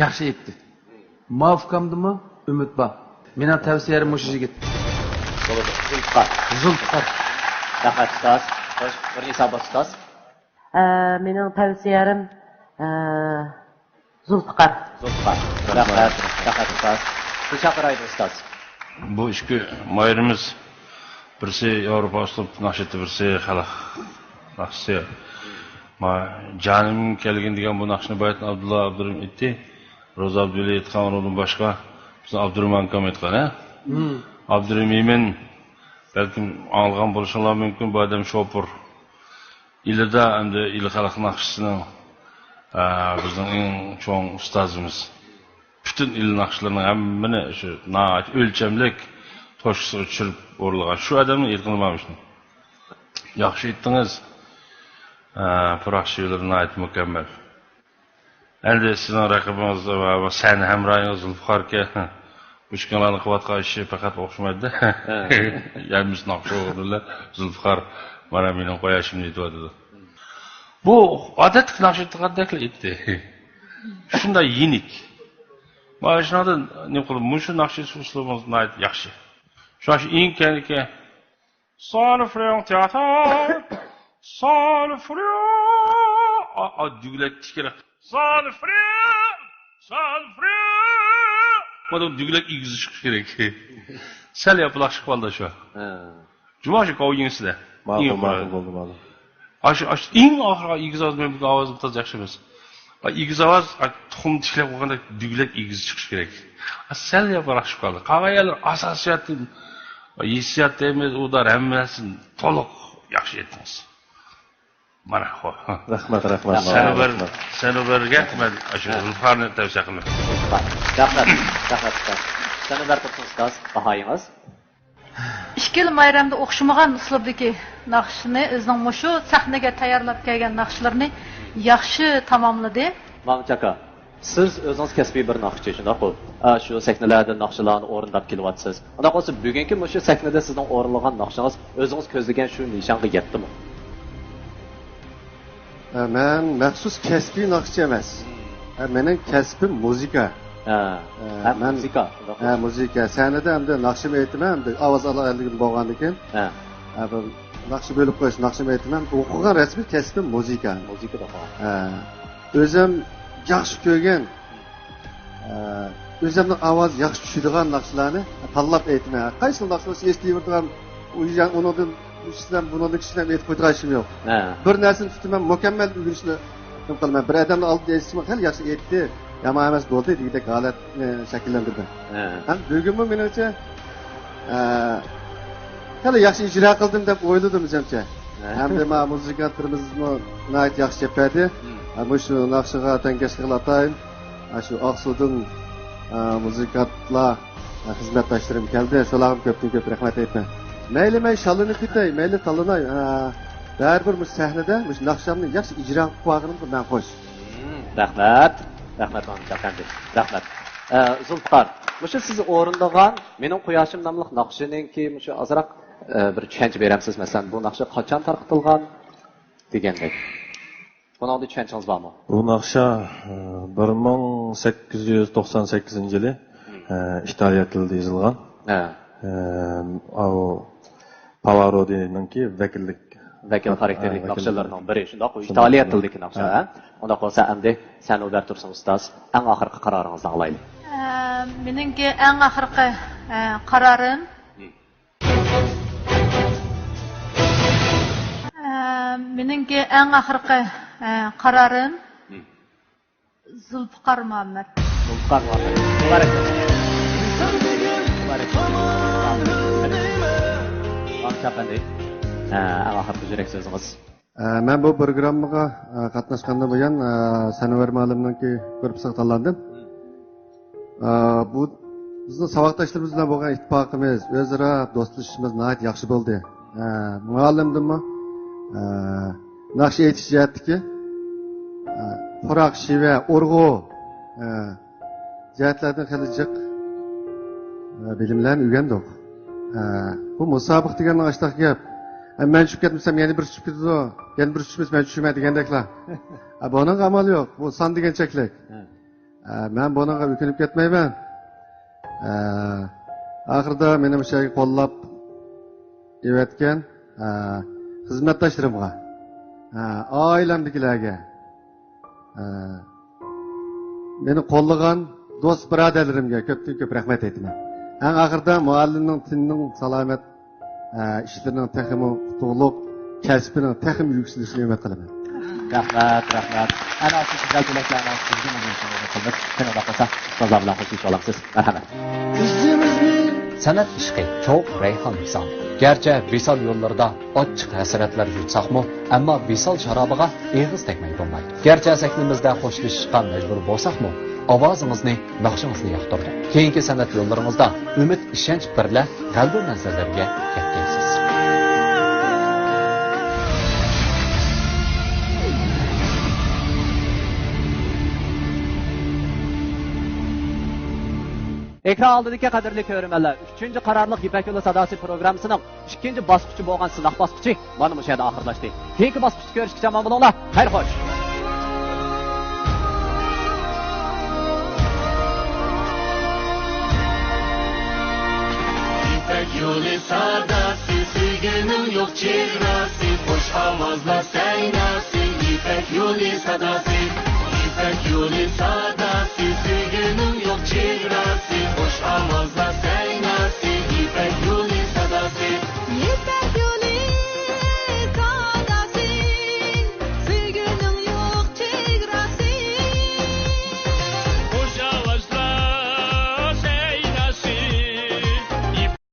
ياخشى ئېيتتى. ماۋۇ ئۇكامدىمۇ ئۈمىد بار. مېنىڭ تەۋسىيەم مۇشۇ يىگىت. بولىدۇ. زۇلپىقار. زۇلپىقار. رەھمەت، ئۇستاز. خوش، بىرىنچى ھېسابات، ئۇستاز. ئە، مېنىڭ تەۋسىيەم، ئە، زۇلپىقار. زۇلپىقار. رەھمەت. رەھمەت، ئۇستاز. دىلشات رايدىن، ئۇستاز. بۇ ئىككى ماھىرىمىز، بىرسى ياۋروپا ئۇسلۇب ناخشىتى، بىرسى خەلق ناخشىسى. ما، جانىم كەلگىن دېگەن بۇ ناخشىنى بايىتىن ئابدۇللا ئابدۇرېھىم ئېيتتى. روزى ئابدۇۋەلى ئېيتقان، ئۇنىڭدىن باشقا بىزنىڭ ئابدۇرېھىم ئاكام ئېيتقان، ھە؟ مم. ئابدۇرېھىم ئىمىن، بەلكىم ئاڭلىغان بولۇشۇڭلار مۇمكىن، بۇ ئادەم شوپۇر. ئىلىدا ئەمدى ئىلى خەلق ناخشىسىنىڭ ئە، بىزنىڭ ئەڭ چوڭ ئۇستازىمىز. پۈتۈن ئىلى ناخشىلىرىنىڭ ھەممىنى شۇ ناھايىتى ئۆلچەملىك توشقىسىغا چۈشۈرۈپ ئورۇنلىغان شۇ ئادەمنى ئېيتقىلى مانا شۇنى. ياخشى ئېيتتىڭىز. ئە، پۇراق شېئىرلىرى ناھايىتى مۇكەممەل. ئەمدى سىزنىڭ رەقىبىڭىز ۋە سەھنە ھەمراھىڭىز زۇلپىقار ئاكا. ئۇچكانلارنىڭ قىلىۋاتقان ئىشى پەقەت ئوخشىمايدۇ. ھە. ھەممىسى ناخشا ئورۇنلار زۇلپىقار مانا مېنىڭ قۇياشىمنى ئېيتىۋاتىدۇ. بۇ ئادەتتىكى ناخشا ئېيتىدىغاندەكلا ئېيتتى. شۇنداق يېنىك. مانا شۇنىڭدىن نېمە قىلىپ، مۇشۇ ناخشا ئۇسلۇبىڭىز ناھايىتى ياخشى. شۇڭا شۇ ئىنكەينىكى سولفېژ تىياتر، سولفېژ. ئا، ئا، دۈگىلەك تىكرەك. سولفېژ، سولفېژ. مانا دۈگىلەك ئېگىز چىقىش كېرەك. سەل ياپىلاق چىقىپ قالدى شۇ. ھە. جۇما شۇ كاۋيىڭسىدە. ماقۇل، ئىڭ ماقۇل، بولدى، ماقۇل. ئاشۇ، ئاشۇ ئىڭ ئاخىرقى ئېگىز ئاۋاز، مەن بۈگۈن ئاۋازىم تازا ياخشى ئەمەس. ئا، ئېگىز ئاۋاز، ئا، تۇخۇم تىكلەپ قويغاندەك دۈگىلەك ئېگىز چىقىش كېرەك. ئا، سەل ياپىراق چىقىپ قالدى. قالغان يەرلەر ئاساسىي جەھەتتىن، ئا، ھېسسىيات دەيمىز، ئۇدار ھەممىسى تولۇق ياخشى ئېيتتىڭىز. مانا، خو. رەھمەت، رەھمەت، سەنۇبەر، رەھمەت. سەنۇبەرگە مەن ئاشۇ ھە. زۇلپىقارنى تەۋسىيە قىلىمەن. رەھمەت، رەھمەت، رەھمەت. سەنۇبەر تۇرسۇن ئۇستاز، باھايىڭىز؟ ئىككىلا مايرەمدە ئوخشىمىغان ئۇسلۇبتىكى ناخشىنى، ئۆزىنىڭ مۇشۇ سەھنىگە تەييارلاپ كەلگەن ناخشىلىرىنى ياخشى تاماملىدى. مامۇت ئاكا، سىز ئۆزىڭىز كەسپىي بىر ناخشىچى، شۇنداققۇ؟ ئا، شۇ سەھنىلەردە ناخشىلارنى ئورۇنداپ كېلىۋاتىسىز. ئۇنداق بولسا، بۈگۈنكى مۇشۇ سەھنىدە سىزنىڭ ئورۇنلىغان ناخشىڭىز ئۆزىڭىز كۆزلىگەن شۇ نىشانغا يەتتىمۇ؟ ھە، مەن مەخسۇس كەسپىي ناخشىچى ئەمەس. ھە، مېنىڭ كەسپىم مۇزىكا. ھە. ھە، ھە، مەن مۇزىكا. ھە، مۇزىكا. سەھنىدە ئەمدى ناخشىمۇ ئېيتىمەن، ئەمدى ئاۋاز ئالاھىدىلىكىم بولغاندىكىن. ھە. ھە، بىر ناخشا بۆلۈپ قويۇش، ناخشىمۇ ئېيتىمەن. ئوقۇغان رەسمىي كەسپىم مۇزىكا. مۇزىكا ئوقۇغان. ھە. ئۆزۈم ياخشى كۆرگەن ئە، ئۆزۈمنىڭ ئاۋازى ياخشى چۈشىدىغان ناخشىلارنى تاللاپ ئېيتىمەن. قايسى ناخشا بولسا ئېيتىۋېرىدىغان، ئۇ يەر ئۇنىڭدىن ئىشلەم، بۇنىڭدىن ئىشلەم ئېيتىپ قويىدىغان ئىشىم يوق. ھە. بىر نەرسىنى تۇتىمەن، مۇكەممەل ئۆگىنىشنى نېمە قىلىمەن. بىر ئادەمنى ئالدىدا ئېيتسىمۇ، خېلى ياخشى ئېيتتى، يامان ئەمەس، بولدى دېگۈدەك ھالەتنى شەكىللەندۈردۈم. ھە. ھەم بۈگۈنمۇ مېنىڭچە، ئە، خېلى ياخشى ئىجرا قىلدىم دەپ ئويلىدىم ئۆزۈمچە. ھە. ھەمدە ما مۇزىكانتلىرىمىزمۇ ناھايىتى ياخشى چېپەردى. ھە، مۇشۇ ناخشىغا تەڭكەشلىك قىلىۋاتايىن. ئاشۇ ئاقسۇدىن، ئا، مۇزىكانتلار، ئا، خىزمەتداشلىرىم كەلدى. شۇلارغا كۆپتىن كۆپ رەھمەت ئېيتىمەن. مەيلى مەن شاللىنىپ كېتەي، مەيلى تاللىناي، ئا، بەرىبىر مۇشۇ سەھنىدە مۇشۇ ناخشامنى ياخشى ئىجرا قىلىپ قويغىنىمغا مەن خوش. مم، رەھمەت. رەھمەت، مامۇت ئەپەندى. رەھمەت. ئە، زۇلپىقار، مۇشۇ سىز ئورۇندىغان مېنىڭ قۇياشىم ناملىق ناخشىنىڭكى مۇشۇ ئازراق، ئە، بىر چۈشەنچە بېرەمسىز؟ مەسىلەن، بۇ ناخشا قاچان تارقىتىلغان دېگەندەك. بۇنىڭدا چۈشەنچىڭىز بارمۇ؟ بۇ ناخشا، ئە، بىر مىڭ سەككىز يۈز توقسان سەككىزىنچى يىلى، مم. ئە، ئىتالىيە تىلىدا يېزىلغان. ھە. ئە، ئاۋۇ پاۋارودىنىڭكى ۋەكىللىك. ۋەكىل ھە، خاراكتېرلىك ۋەكىللىك. ناخشىلىرىنىڭ بىرى، شۇنداق، شۇنداق، ئىتالىيە شۇنداق. تىلىدىكى ناخشا، ھە. ھە؟ ئۇنداق بولسا ئەمدى سەنۇبەر تۇرسۇن ئۇستاز، ئەڭ ئاخىرقى قارارىڭىزنى ئاڭلايلى. ئە، مېنىڭكى ئەڭ ئاخىرقى، ئە، قارارىم. مم. ئە، مېنىڭكى ئەڭ ئاخىرقى، ئە، قارارىم. مم. زۇلپىقار مۇھەممەد. زۇلپىقار مۇھەممەد. مۇبارەك. مۇبارەك. مامۇت ئەپەندى. ھە، ئەڭ ئاخىرقى يۈرەك سۆزىڭىز. ئە، مەن بۇ پروگراممىغا، ئە، قاتناشقاندىن بۇيان، ئە، سەنۇۋەر مۇئەللىمنىڭكى گۇرۇپپىسىغا تاللاندىم. ئە، بۇ بىزنىڭ ساۋاقداشلىرىمىز بىلەن بولغان ئىتتىپاقىمىز، ئۆزئارا دوستلىشىشىمىز ناھايىتى ياخشى بولدى. ئە، مۇئەللىمدىنمۇ، ئە، ناخشا ئېيتىش جەھەتتىكى، ئە، پۇراق، شېۋە، ئۇرغۇ، ئە، جەھەتلەردىن خېلى جىق، ئە، بىلىملەرنى ئۆگەندۇق. ئە، بۇ مۇسابىقە دېگەننىڭ ئاشتاق گەپ. ئە، مەن چۈشۈپ كەتمىسەم، يەنە بىرسى چۈشۈپ كېتىدۇ. يەنە بىرسى چۈشمىسە، مەن چۈشىمەن دېگەندەكلا. ئە، بۇنىڭغا ئامال يوق. بۇ سان دېگەن چەكلىك. ھە. ئە، مەن بۇنىڭغا ئۆكۈنۈپ كەتمەيمەن. ئە، ئاخىرىدا مېنى مۇشۇ يەرگە قوللاپ ئېۋەتكەن، ئە، خىزمەتداشلىرىمغا، ئە، ئائىلەمدىكىلەرگە، ئە، مېنى قوللىغان دوست بۇرادەرلىرىمگە كۆپتىن كۆپ رەھمەت ئېيتىمەن. ئەڭ ئاخىرىدا مۇئەللىمنىڭ تېنىنىڭ سالامەت، ئە، ئىشلىرىنىڭ تېخىمۇ ئۇتۇقلۇق، كەسپىنىڭ تېخىمۇ يۈكسىلىشىنى ئۈمىد قىلىمەن. رەھمەت، رەھمەت. ئەنە شۇ گۈزەل تىلەكلەرنىڭ سىزگىمۇ بولۇشىنى ئۈمىد قىلىمىز. قېنى، ئۇنداق بولسا، ئۇستازلار بىلەن خوشلىشىۋالامسىز. مەرھەمەت. ئىزىمىزنى سەنئەت ئىشقى چوغ رەيھان مىسالى. گەرچە ۋىسال يوللىرىدا ئاچچىق ھەسرەتلەر يۇتساقمۇ، ئەمما ۋىسال شارابىغا ئېغىز تەگمەي بولمايدۇ. گەرچە سەھنىمىزدە خوشلىشىشقا مەجبۇر بولساقمۇ، ئاۋازىڭىزنى، ناخشىڭىزنى ياقتۇردۇق. كېيىنكى سەنئەت يوللىرىڭىزدا ئۈمىد، ئىشەنچ بىرلە غەلىبە مەنزىللىرىگە يەتكەيسىز. ئېكران ئالدىدىكى قەدىرلىك كۆرۈرمەنلەر، ئۈچىنچى قارارلىق يىپەك يولى ساداسى پروگراممىسىنىڭ ئىككىنچى باسقۇچى بولغان سىناق باسقۇچى مانا مۇشۇ يەردە ئاخىرلاشتى. كېيىنكى باسقۇچتا كۆرۈشكىچە ئامان بولۇڭلار. خەير خوش. يىپەك يولى ساداسى، سۆيگۈنىڭ يوق چېگراسى، خۇش ئاۋازلار سەيناسى، يىپەك يولى ساداسى، يىپەك يولى ساداسى، سۆيگۈنىڭ